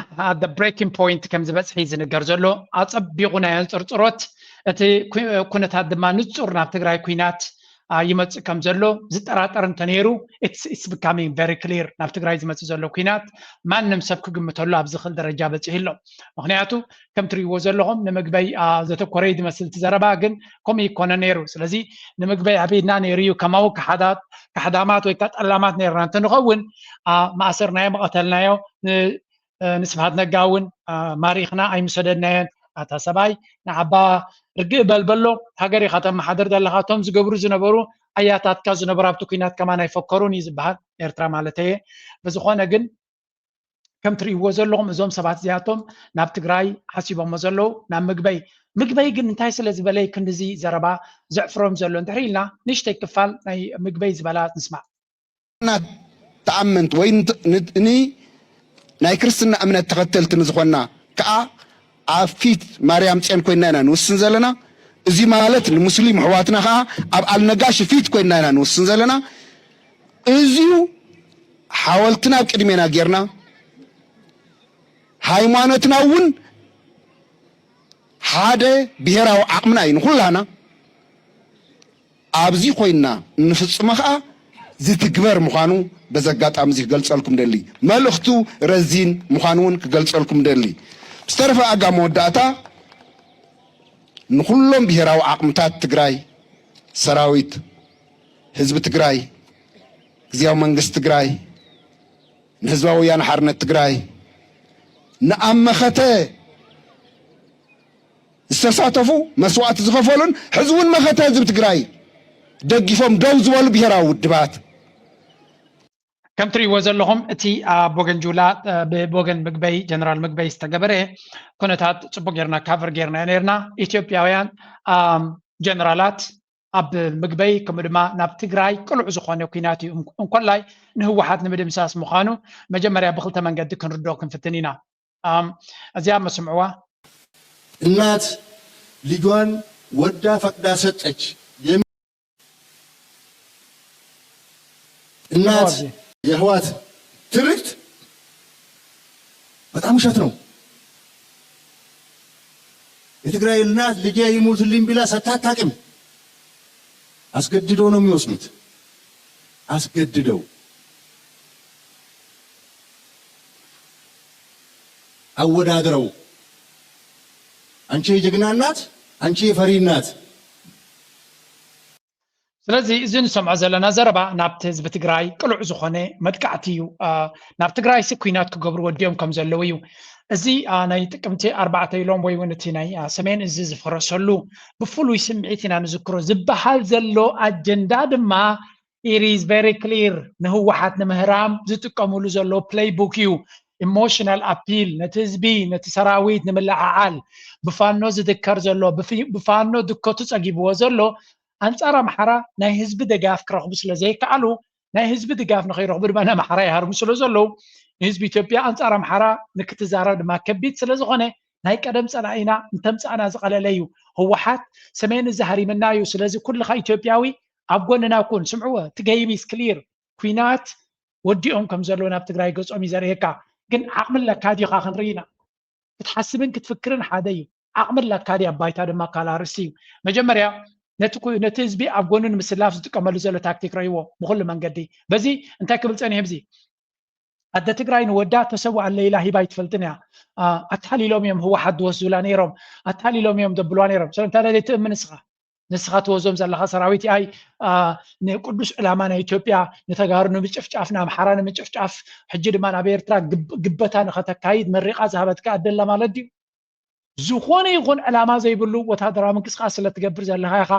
the breaking point ከም ዝበፅሒ ዝንገር ዘሎ ኣፀቢቑ ናይ ኣንፅርፅሮት እቲ ኩነታት ድማ ንፁር ናብ ትግራይ ኩናት ይመፅእ ከም ዘሎ ዝጠራጠር እንተነይሩ it's becoming very clear። ናብ ትግራይ ዝመፅእ ዘሎ ኩናት ማንም ሰብ ክግምተሉ ኣብ ዝኽእል ደረጃ በፂሑ ኣሎ። ምክንያቱ ከም ትሪእዎ ዘለኹም ንምግበይ ዘተኮረ ዝመስል እቲ ዘረባ ግን ከምኡ ይኮነ ነይሩ። ስለዚ ንምግበይ ኣብ ኢድና ነይሩ እዩ። ከማኡ ካሕዳማት ወይ ከዓ ጠላማት ነይርና እንተንኸውን ማእሰርናዮ ምቐተልናዮ። ንስብሃት ነጋ እውን ማሪኽና ኣይምሰደድናዮን። ኣታ ሰብኣይ ንዓባ ርግእ በል በሎ። ሃገር ኢኻ ተመሓድር ዘለኻ። እቶም ዝገብሩ ዝነበሩ ኣያታትካ ዝነበሩ ኣብቲ ኩናት ከማን ኣይፈከሩን እዩ ዝበሃል ኤርትራ ማለት እየ። ብዝኾነ ግን ከም ትርእይዎ ዘለኹም እዞም ሰባት እዚኣቶም ናብ ትግራይ ሓሲቦሞ ዘለዉ ናብ ምግበይ ምግበይ ግን እንታይ ስለ ዝበለ ክንድዚ ዘረባ ዘዕፍሮም ዘሎ እንድሕር ኢልና ንእሽተይ ክፋል ናይ ምግበይ ዝበላ ንስማዕ። ተኣመንት ወይ ናይ ክርስትና እምነት ተኸተልቲ ንዝኾንና ከዓ ኣብ ፊት ማርያም ፅዮን ኮይንና ኢና ንውስን ዘለና። እዚ ማለት ንሙስሊም ኣሕዋትና ከዓ ኣብ ኣልነጋሽ ፊት ኮይንና ኢና ንውስን ዘለና። እዚዩ ሓወልትና ኣብ ቅድሜና ጌርና ሃይማኖትና እውን ሓደ ብሄራዊ ዓቕምና እዩ ንኩላና። ኣብዚ ኮይንና እንፍፅሞ ከዓ ዝትግበር ምዃኑ በዚ ኣጋጣሚ እዚ ክገልፀልኩም ደሊ። መልእኽቱ ረዚን ምዃኑ እውን ክገልፀልኩም ደሊ። ብዝተረፈ ኣጋ መወዳእታ ንኩሎም ብሄራዊ ዓቕምታት ትግራይ፣ ሰራዊት፣ ህዝቢ ትግራይ፣ ግዝያዊ መንግስቲ ትግራይ፣ ንህዝባዊ ወያነ ሓርነት ትግራይ፣ ንኣብ መኸተ ዝተሳተፉ መስዋእቲ ዝኸፈሉን ሕዚ እውን መኸተ ህዝቢ ትግራይ ደጊፎም ደው ዝበሉ ብሄራዊ ውድባት። ከም ትርእይዎ ዘለኹም እቲ ኣብ ወገን ጁላ ብወገን ምግበይ ጀነራል ምግበይ ዝተገበረ ኩነታት ፅቡቅ ጌርና ካቨር ጌርና ነርና። ኢትዮጵያውያን ጀነራላት ኣብ ምግበይ ከምኡ ድማ ናብ ትግራይ ቅሉዕ ዝኾነ ኩናት እዩ። እንኮላይ ንህወሓት ንምድምሳስ ምዃኑ መጀመርያ ብክልተ መንገዲ ክንርድኦ ክንፍትን ኢና። እዚኣ መስምዕዋ። እናት ልጇን ወዳ ፈቅዳ ሰጠች። እናት የህዋት ትርክት በጣም ውሸት ነው። የትግራይ እናት ልጄ ይሙትልኝ ብላ ሰጥታ አታውቅም። አስገድደው ነው የሚወስዱት። አስገድደው አወዳድረው አንቺ የጀግና እናት፣ አንቺ የፈሪ እናት፣ ስለዚ እዚ ንሰምዖ ዘለና ዘረባ ናብቲ ህዝቢ ትግራይ ቅሉዕ ዝኾነ መጥቃዕቲ እዩ። ናብ ትግራይሲ ኩናት ክገብሩ ወዲኦም ከም ዘለዉ እዩ። እዚ ናይ ጥቅምቲ ኣርባዕተ ኢሎም ወይ እውን እቲ ናይ ሰሜን እዚ ዝፈረሰሉ ብፍሉይ ስምዒት ኢና ንዝክሮ ዝበሃል ዘሎ ኣጀንዳ ድማ it is very clear ንህወሓት ንምህራም ዝጥቀምሉ ዘሎ playbook እዩ። Emotional appeal ነቲ ህዝቢ ነቲ ሰራዊት ንምልዕዓል ብፋኖ ዝድከር ዘሎ ብፋኖ ድከቱ ፀጊብዎ ዘሎ ኣንፃር ኣምሓራ ናይ ህዝቢ ደጋፍ ክረኽቡ ስለ ዘይከኣሉ ናይ ህዝቢ ድጋፍ ንኸይረኽቡ ድማ ንኣምሓራ ይሃርሙ ስለ ዘለዉ ንህዝቢ ኢትዮጵያ ኣንፃር ኣምሓራ ንክትዛረብ ድማ ከቢድ ስለ ዝኾነ ናይ ቀደም ፀላኢና እንተምፃእና ዝቐለለ እዩ። ህወሓት ሰሜን እዚ ሃሪምና እዩ። ስለዚ ኩልኻ ኢትዮጵያዊ ኣብ ጎንና ኩን። ስምዕዎ እቲ game is clear። ኩናት ወዲኦም ከም ዘለዉ ናብ ትግራይ ገፆም እዩ ዘርእየካ። ግን ዓቕሚ ኣለካ ዲኻ ክንርኢ ኢና። ክትሓስብን ክትፍክርን ሓደ እዩ። ዓቕሚ ኣለካ ድያ ባይታ ድማ ካልእ ኣርእስቲ እዩ። መጀመርያ ነቲ ህዝቢ ኣብ ጎኑ ንምስላፍ ዝጥቀመሉ ዘሎ ታክቲክ ረእይዎ ብኩሉ መንገዲ። በዚ እንታይ ክብል ፀኒሑ ብዚ ኣደ ትግራይ ንወዳ ተሰውኣለይ ኢላ ሂባ ኣይትፈልጥን እያ። ኣታሊሎም እዮም ህወሓት ዝወስዱላ ነይሮም፣ ኣታሊሎም እዮም ዘብልዋ ነይሮም። ስለምንታይ ዘይትእምን ንስኻ? ንስኻ ትወዞም ዘለኻ ሰራዊት ኣይ ንቅዱስ ዕላማ ናይ ኢትዮጵያ ንተጋሩ ንምጭፍጫፍ ንኣምሓራ ንምጭፍጫፍ ሕጂ ድማ ናብ ኤርትራ ግበታ ንኸተካይድ መሪቓ ዝሃበትካ ኣደላ ማለት ድዩ? ዝኾነ ይኹን ዕላማ ዘይብሉ ወታደራዊ ምንቅስቃስ ስለትገብር ዘለኻ ኢኻ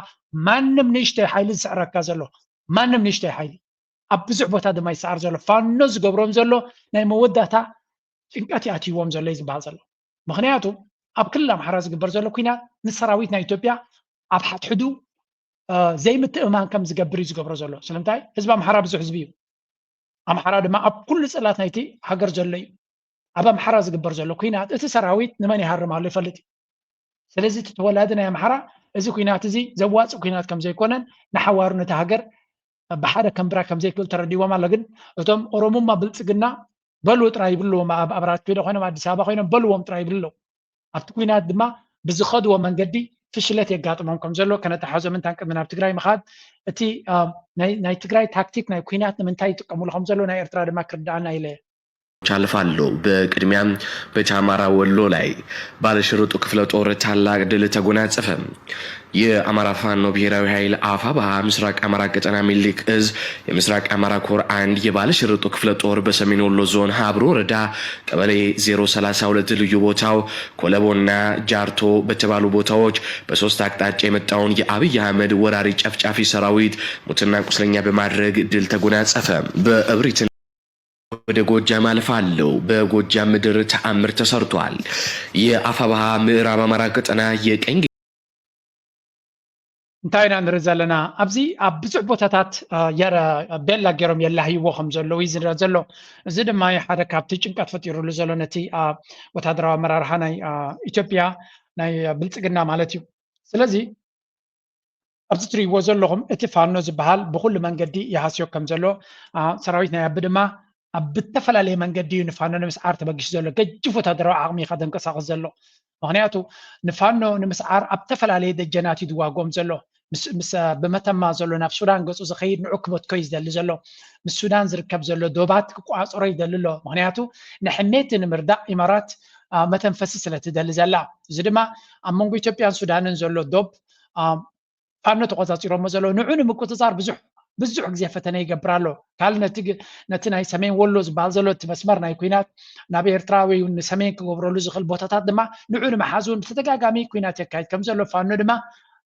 ማንም ንእሽተይ ሓይሊ ዝስዕረካ ዘሎ። ማንም ንእሽተይ ሓይሊ ኣብ ብዙሕ ቦታ ድማ ይሰዓር ዘሎ። ፋኖ ዝገብሮም ዘሎ ናይ መወዳእታ ጭንቀት ይኣትይዎም ዘሎ እዩ ዝበሃል ዘሎ። ምኽንያቱ ኣብ ክልል ኣምሓራ ዝግበር ዘሎ ኩናት ንሰራዊት ናይ ኢትዮጵያ ኣብ ሓድሕዱ ዘይምትእምማን ከም ዝገብር እዩ ዝገብሮ ዘሎ። ስለምንታይ? ህዝቢ ኣምሓራ ብዙሕ ህዝቢ እዩ። ኣምሓራ ድማ ኣብ ኩሉ ጽላት ናይቲ ሃገር ዘሎ እዩ። ኣብ ኣምሓራ ዝግበር ዘሎ ኩናት እቲ ሰራዊት ንመን ይሃርም ኣሎ ይፈልጥ እዩ። ስለዚ እቲ ተወላዲ ናይ ኣምሓራ እዚ ኩናት እዚ ዘዋፅእ ኩናት ከም ዘይኮነን ንሓዋሩ ነቲ ሃገር ብሓደ ከንብራ ከም ዘይክእል ተረዲዎም ኣሎ። ግን እቶም ኦሮሙማ ብልፅግና በልዎ ጥራይ ይብልዎም ኣብ ኣራት ኪሎ ኮይኖም ኣዲስ ኣበባ ኮይኖም በልዎም ጥራይ ይብልለው። ኣብቲ ኩናት ድማ ብዝኸድዎ መንገዲ ፍሽለት የጋጥሞም ከም ዘሎ ከነተሓዞ ምንታን ቅድሚ ናብ ትግራይ ምኻድ እቲ ናይ ትግራይ ታክቲክ ናይ ኩናት ንምንታይ ይጥቀምሉ ከም ዘሎ ናይ ኤርትራ ድማ ክርዳኣና ኢለ አልፋለሁ። በቅድሚያም በቻማራ ወሎ ላይ ባለሽርጡ ክፍለ ጦር ታላቅ ድል ተጎናጸፈ። የአማራ ፋኖ ብሔራዊ ኃይል አፋብኃ ምስራቅ አማራ ቀጠና ሚኒልክ እዝ የምስራቅ አማራ ኮር አንድ የባለሽርጡ ክፍለ ጦር በሰሜን ወሎ ዞን ሀብሮ ወረዳ ቀበሌ ዜሮ ሠላሳ ሁለት ልዩ ቦታው ኮለቦና ጃርቶ በተባሉ ቦታዎች በሶስት አቅጣጫ የመጣውን የአብይ አህመድ ወራሪ ጨፍጫፊ ሰራዊት ሙትና ቁስለኛ በማድረግ ድል ተጎናጸፈ። በእብሪትና ወደ ጎጃም አልፋለሁ። በጎጃም ምድር ተአምር ተሰርቷል። የአፋብኃ ምዕራብ አማራ ቀጠና የቀኝ እንታይ ኢና ንርኢ ዘለና? ኣብዚ ኣብ ብዙሕ ቦታታት ቤላ ገይሮም የላህይዎ ከም ዘለዉ እዩ ዝረአ ዘሎ። እዚ ድማ ሓደ ካብቲ ጭንቀት ፈጢሩሉ ዘሎ ነቲ ወታደራዊ ኣመራርሓ ናይ ኢትዮጵያ ናይ ብልፅግና ማለት እዩ። ስለዚ ኣብዚ ትርእይዎ ዘለኹም እቲ ፋኖ ዝበሃል ብኩሉ መንገዲ ይሃስዮ ከም ዘሎ ሰራዊት ናይ ኣቢ ድማ ኣብ ብተፈላለየ መንገዲ እዩ ንፋኖ ንምስዓር ተበጊሱ ዘሎ። ገጅፍ ወታደራዊ ዓቕሚ እዩ ከደንቀሳቕስ ዘሎ። ምኽንያቱ ንፋኖ ንምስዓር ኣብ ተፈላለየ ደጀናት እዩ ዝዋግኦም ዘሎ። ምስ- ምስ- ብመተማ ዘሎ ናብ ሱዳን ገፁ ዝኸይድ ንዑ ክበትኮ እዩ ዝደሊ ዘሎ። ምስ ሱዳን ዝርከብ ዘሎ ዶባት ክቋፀሮ ይደሊ ኣሎ። ምኽንያቱ ንሕሜቲ ንምርዳእ ኢማራት አ፣ መተንፈሲ ስለ ትደሊ ዘላ። እዚ ድማ ኣብ መንጎ ኢትዮጵያን ሱዳንን ዘሎ ዶብ አ፣ ፋኖ ተቆፃፂሮሞ ዘለዉ ንዑ ንምቁፅፃር ብዙሕ ብዙሕ ግዜ ፈተነ ይገብር ኣሎ። ካልእ ነቲ ግ- ነቲ ናይ ሰሜን ወሎ ዝበሃል ዘሎ እቲ መስመር ናይ ኩናት ናብ ኤርትራ ወይ እውን ንሰሜን ክገብረሉ ዝኽእል ቦታታት ድማ ንዑ ንምሓዝ እውን ብተደጋጋሚ ኩናት የካይድ ከም ዘሎ ፋኖ ድማ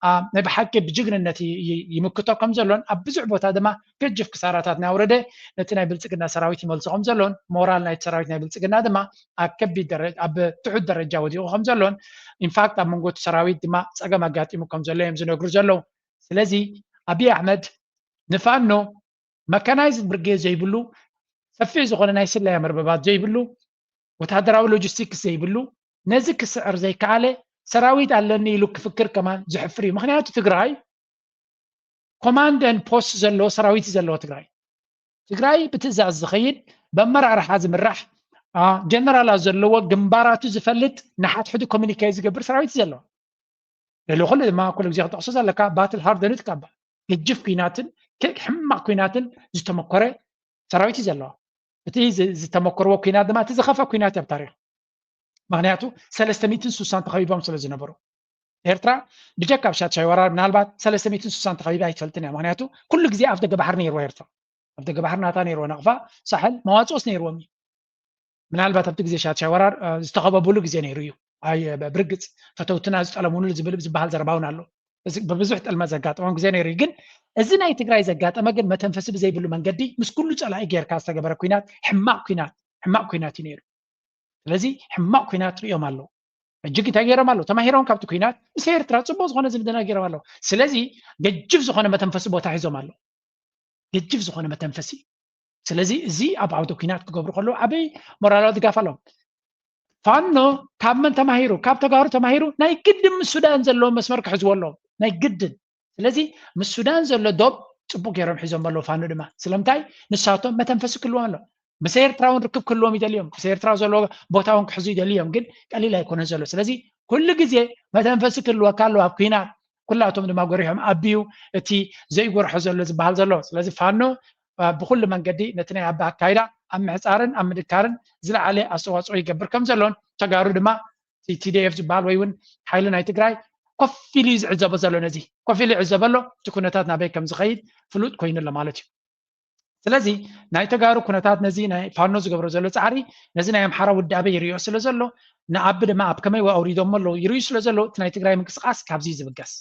አ፣ ናይ ብሓቂ ብጅግንነት ይ- ይ- ይምክቶ ከም ዘሎን ኣብ ብዙሕ ቦታ ድማ ገጅፍ ክሳራታት እናውረደ ነቲ ናይ ብልፅግና ሰራዊት ይመልሶ ከም ዘሎን ሞራል ናይቲ ሰራዊት ናይ ብልፅግና ድማ ኣብ ከቢድ ደረ- ኣብ ትሑት ደረጃ ወዲቑ ከም ዘሎን ኢንፋክት ኣብ መንጎ እቲ ሰራዊት ድማ ፀገም ኣጋጢሙ ከም ዘሎ እዮም ዝነግሩ ዘለዉ። ስለዚ ኣብይ ኣሕመድ ንፋኖ መካናይዝድ ብርጌድ ዘይብሉ ሰፊሕ ዝኾነ ናይ ስለያ መርበባት ዘይብሉ ወታደራዊ ሎጂስቲክስ ዘይብሉ ነዚ ክስዕር ዘይከኣለ ሰራዊት ኣለኒ ኢሉ ክፍክር ከማን ዘሕፍር እዩ። ምክንያቱ ትግራይ ኮማንድ ን ፖስት ዘለዎ ሰራዊት እዩ ዘለዎ ትግራይ። ትግራይ ብትእዛዝ ዝኸይድ ብኣመራርሓ ዝምራሕ ጀነራላት ዘለዎ ግንባራቱ ዝፈልጥ ንሓድሕዱ ኮሚኒኬት ዝገብር ሰራዊት እዩ ዘለዎ። ልዕሊ ኩሉ ድማ ኩሉ ግዜ ክጠቕሶ ዘለካ ባትል ሃርደንድ ካብ ገጅፍ ኩናትን ሕማቕ ኩናትን ዝተመኮረ ሰራዊት እዩ ዘለዋ። እቲ ዝተመኮርዎ ኩናት ድማ እቲ ዝኸፈ ኩናት ኣብ ታሪክ ምክንያቱ ሰለስተ ሚእትን ስሳን ተኸቢቦም ስለ ዝነበሩ ኤርትራ ብጀካ ኣብ ሻድሻይ ወራር ምናልባት ሰለስተ ሚእትን ስሳን ተኸቢባ ኣይትፈልጥን እያ። ምክንያቱ ኩሉ ግዜ ኣብ ደገ ባሕሪ ነይርዋ ኤርትራ፣ ኣብ ደገ ባሕሪ ናታ ነይርዋ፣ ናቕፋ፣ ሳሕል፣ መዋፅኦስ ነይርዎም እዩ። ምናልባት ኣብቲ ግዜ ሻድሻይ ወራር ዝተኸበቡሉ ግዜ ነይሩ እዩ። ኣይ ብርግፅ ፈተውትና ዝጠለሙሉ ዝብል ዝበሃል ዘረባ እውን ኣሎ። ብብዙሕ ጠልመ ዘጋጠሞም ግዜ ነይሩ እዩ። ግን እዚ ናይ ትግራይ ዘጋጠመ ግን መተንፈሲ ብዘይብሉ መንገዲ ምስ ኩሉ ፀላኢ ጌርካ ዝተገበረ ኩናት ሕማቕ ኩናት ሕማቕ ኩናት እዩ ነይሩ። ስለዚ ሕማቕ ኩናት ሪኦም ኣለዉ። ሕጂ እንታይ ገይሮም ኣለዉ? ተማሂሮም ካብቲ ኩናት ምስ ኤርትራ ፅቡቅ ዝኾነ ዝምድና ገይሮም ኣለዉ። ስለዚ ገጅፍ ዝኾነ መተንፈሲ ቦታ ሒዞም ኣለዉ። ገጅፍ ዝኾነ መተንፈሲ። ስለዚ እዚ ኣብ ዓውደ ኩናት ክገብሩ ከለዉ ዓበይ ሞራላዊ ድጋፍ ኣለዎም። ፋኖ ካብ መን ተማሂሩ? ካብ ተጋሩ ተማሂሩ ናይ ግድን ምስ ሱዳን ዘለዎም መስመር ክሕዝዎ ኣለዎም። ናይ ግድን። ስለዚ ምስ ሱዳን ዘሎ ዶብ ፅቡቅ ገይሮም ሒዞም ኣለዉ። ፋኖ ድማ ስለምንታይ ንሳቶም መተንፈሲ ክህልዎም ኣሎ። ምስ ኤርትራ እውን ርክብ ክህልዎም ይደልዮም። ምስ ኤርትራ ዘሎ ቦታ እውን ክሕዙ ይደልዮም። ግን ቀሊል ኣይኮነን ዘሎ። ስለዚ ኩሉ ግዜ መተንፈሲ ክህልወካ ኣለዎ ኣብ ኩናት። ኩላቶም ድማ ጎሪሖም ኣብዩ እቲ ዘይጎርሖ ዘሎ ዝበሃል ዘሎ። ስለዚ ፋኖ ብኩሉ መንገዲ ነቲ ናይ ኣቢ ኣካይዳ ኣብ ምሕፃርን ኣብ ምድካርን ዝለዓለ ኣስተዋፅኦ ይገብር ከም ዘሎን ተጋሩ ድማ ቲዲኤፍ ዝበሃል ወይ እውን ሓይሊ ናይ ትግራይ ኮፍ ኢሉ እዩ ዝዕዘቦ ዘሎ። ነዚ ኮፍ ኢሉ ይዕዘበ ኣሎ። እቲ ኩነታት ናበይ ከም ዝኸይድ ፍሉጥ ኮይኑ ኣሎ ማለት እዩ። ስለዚ ናይ ተጋሩ ኩነታት ነዚ ናይ ፋኖ ዝገብሮ ዘሎ ፃዕሪ ነዚ ናይ ኣምሓራ ውዳበ ይሪኦ ስለ ዘሎ ንኣቢ ድማ ኣብ ከመይ ኣውሪዶሞ ኣለዉ ይርእዩ ስለ ዘለዉ እቲ ናይ ትግራይ ምንቅስቃስ ካብዚ ዝብገስ።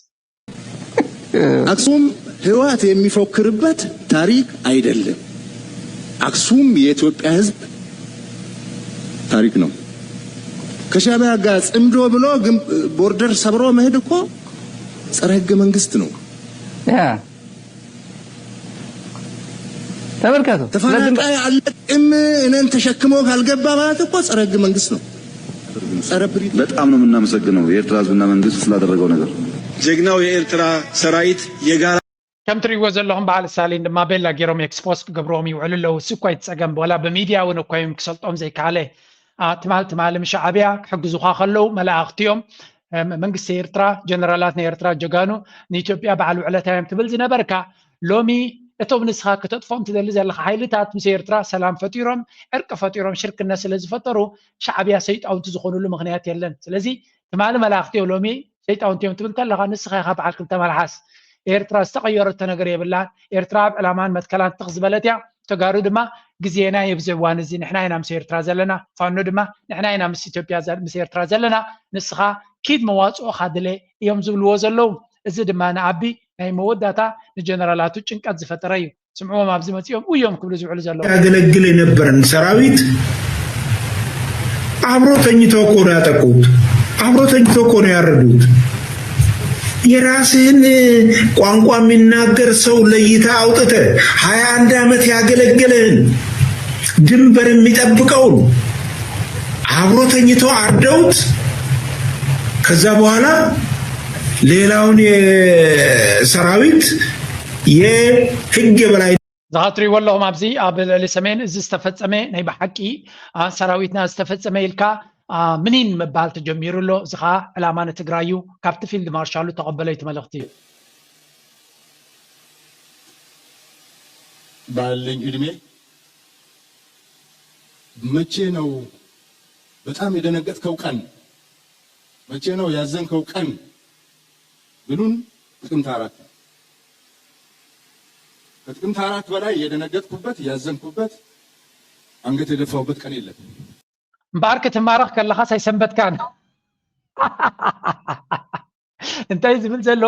አክሱም ህወሓት የሚፎክርበት ታሪክ አይደለም። አክሱም የኢትዮጵያ ህዝብ ታሪክ ነው። ከሻቢያ ጋር ጽምዶ ብሎ ግን ቦርደር ሰብሮ መሄድ እኮ ጸረ ህገ መንግስት ነው። ያ ተመልከቱ። ስለዚህ ተፈናቃይ አለቅም እኔን ተሸክሞ ካልገባ ማለት እኮ ጸረ ህገ መንግስት ነው። ጸረ ብሪት በጣም ነው የምናመሰግነው የኤርትራ ህዝብና መንግስት ስላደረገው ነገር። ጀግናው የኤርትራ ሰራዊት የጋራ ከም ትሪእዎ ዘለኹም በዓል ስታሊን ድማ ቤላ ገይሮም ኤክስፖስ ክገብርዎም ይውዕሉ ኣለዉ። እሱ እኳ ይትፀገም ወላ ብሚድያ እውን እኳ እዮም ክሰልጦም ዘይከኣለ። ትማል ትማሊ ምስ ሻዕብያ ክሕግዙኻ ከለዉ መላእኽቲ እዮም። መንግስቲ ኤርትራ ጀነራላት ናይ ኤርትራ ጀጋኑ ንኢትዮጵያ በዓል ውዕለታ እዮም ትብል ዝነበርካ ሎሚ እቶም ንስኻ ክተጥፎም ትደሊ ዘለኻ ሓይልታት ምስ ኤርትራ ሰላም ፈጢሮም ዕርቂ ፈጢሮም ሽርክነት ስለ ዝፈጠሩ ሻዕብያ ሰይጣውንቲ ዝኾኑሉ ምኽንያት የለን። ስለዚ ትማሊ መላእኽቲ እዮም ሎሚ ሰይጣውንቲ እዮም ትብል ከለኻ ንስኻ ኢኻ በዓል ክልተ መልሓስ። ኤርትራ ዝተቐየረቶ ነገር የብላን። ኤርትራ ኣብ ዕላማን መትከላን ትኽ ዝበለት እያ። ተጋሩ ድማ ግዜና እዩ ኣብዚ እዋን እዚ ንሕና ኢና ምስ ኤርትራ ዘለና። ፋኖ ድማ ንሕና ኢና ምስ ኢትዮጵያ ምስ ኤርትራ ዘለና። ንስኻ ኪድ መዋፅኦኻ ድለ እዮም ዝብልዎ ዘለዉ። እዚ ድማ ንኣቢ ናይ መወዳእታ ንጀነራላቱ ጭንቀት ዝፈጠረ እዩ። ስምዕዎም ኣብዚ መፂኦም ኡዮም ክብሉ ዝውዕሉ ዘለዉ። ያገለግል የነበረን ሰራዊት አብሮ ተኝተው እኮ ነው ያጠቁት። አብሮ ተኝተው እኮ ነው ያረዱት። የራስህን ቋንቋ የሚናገር ሰው ለይተህ አውጥተህ ሃያ አንድ ዓመት ያገለገለህን ድንበር የሚጠብቀውን አብሮ ተኝተው አርደውት ከዛ በኋላ ሌላውን የሰራዊት የህግ የበላይ ዝኻ ትሪእዎ ኣለኹም ኣብዚ ኣብ ልዕሊ ሰሜን እዚ ዝተፈጸመ ናይ ብሓቂ ሰራዊትና ዝተፈጸመ ኢልካ ምኒን ምባል ተጀሚሩ ኣሎ። እዚ ኸዓ ዕላማ ንትግራይ እዩ። ካብቲ ፊልድ ማርሻሉ ተቐበለይቲ መልእኽቲ እዩ። ባለኝ እድሜ መቼ ነው በጣም የደነገጥከው ቀን? መቼ ነው ያዘንከው ቀን ብሉን ጥቅምት አራት ነው። ከጥቅምት አራት በላይ የደነገጥኩበት ያዘንኩበት አንገት የደፋሁበት ቀን የለም። እምበኣር ክትማረኽ ከለኻስ ኣይሰንበትካን። እንታይ ዝብል ዘሎ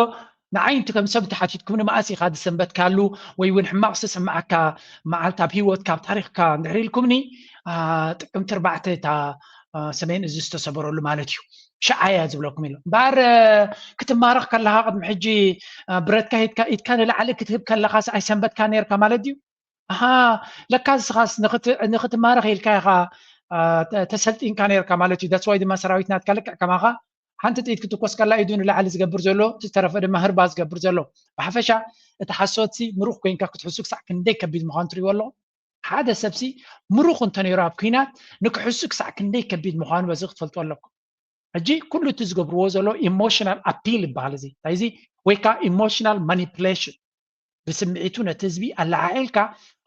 ንዓይ እንት ከም ሰብ ተሓቲትኩምኒ መኣስ ኢኻ ዝሰንበትካሉ ወይ እውን ሕማቕ ዝተሰማዓካ መዓልቲ ኣብ ህይወትካ ኣብ ታሪኽካ እንድሕር ኢልኩምኒ ጥቅምቲ ኣርባዕተ እታ ሰሜን እዚ ዝተሰበረሉ ማለት እዩ። ሸዓ እያ ዝብለኩም ኢሉ እምበኣር ክትማረኽ ከለኻ ቅድሚ ሕጂ ብረትካ ሂድካ ኢድካ ንላዕሊ ክትህብ ከለኻስ ኣይሰንበትካ ነርካ ማለት ድዩ? ኣሃ ለካ ንስኻስ ንኽትማረኽ ኢልካ ኢኻ ተሰልጢንካ ነርካ ማለት እዩ። ዳትስ ዋይ ድማ ሰራዊት ናትካ ልክዕ ከማኻ ሓንቲ ጥይት ክትኮስ ከላ ኢዱ ንላዕሊ ዝገብር ዘሎ ዝተረፈ ድማ ህርባ ዝገብር ዘሎ። ብሓፈሻ እቲ ሓሶትሲ ምሩኽ ኮይንካ ክትሕሱ ክሳዕ ክንደይ ከቢድ ምዃኑ ትሪእዎ ኣለኹም። ሓደ ሰብሲ ምሩኽ እንተነይሩ ኣብ ኲናት ንክሕሱ ክሳዕ ክንደይ ከቢድ ምዃኑ በዚ ክትፈልጡ ኣለኩም። ሕጂ ኩሉ እቲ ዝገብርዎ ዘሎ ኢሞሽናል ኣፒል ይበሃል። እዚ እንታይ እዚ ወይ ከዓ ኢሞሽናል ማኒፕሌሽን ብስምዒቱ ነቲ ህዝቢ ኣለዓዒልካ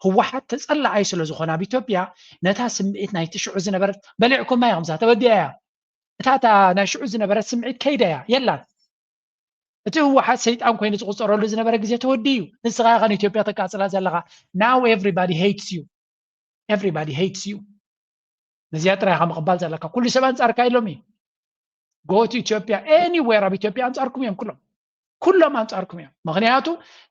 ህወሓት ተፀላዓይ ስለ ዝኾነ ኣብ ኢትዮጵያ ነታ ስምዒት ናይቲ ሽዑ ዝነበረት በሊዕኩማ ኢኹም እዛ ተበዲኣ እያ እታ እታ ናይ ሽዑ ዝነበረት ስምዒት ከይዳ እያ የላን እቲ ህወሓት ሰይጣን ኮይኑ ዝቁፀረሉ ዝነበረ ግዜ ተወዲኡ። ንስኻ ኢኻ ንኢትዮጵያ ተቃፅላ ዘለኻ። Now everybody hates you. Everybody hates you. ነዚኣ ጥራይ ኢኻ ምቕባል ዘለካ። ኩሉ ሰብ ኣንጻርካ ኢሎም እዩ። Go to ኢትዮጵያ፣ anywhere ኣብ ኢትዮጵያ ኣንጻርኩም እዮም ኩሎም። ኩሎም ኣንጻርኩም እዮም። ምኽንያቱ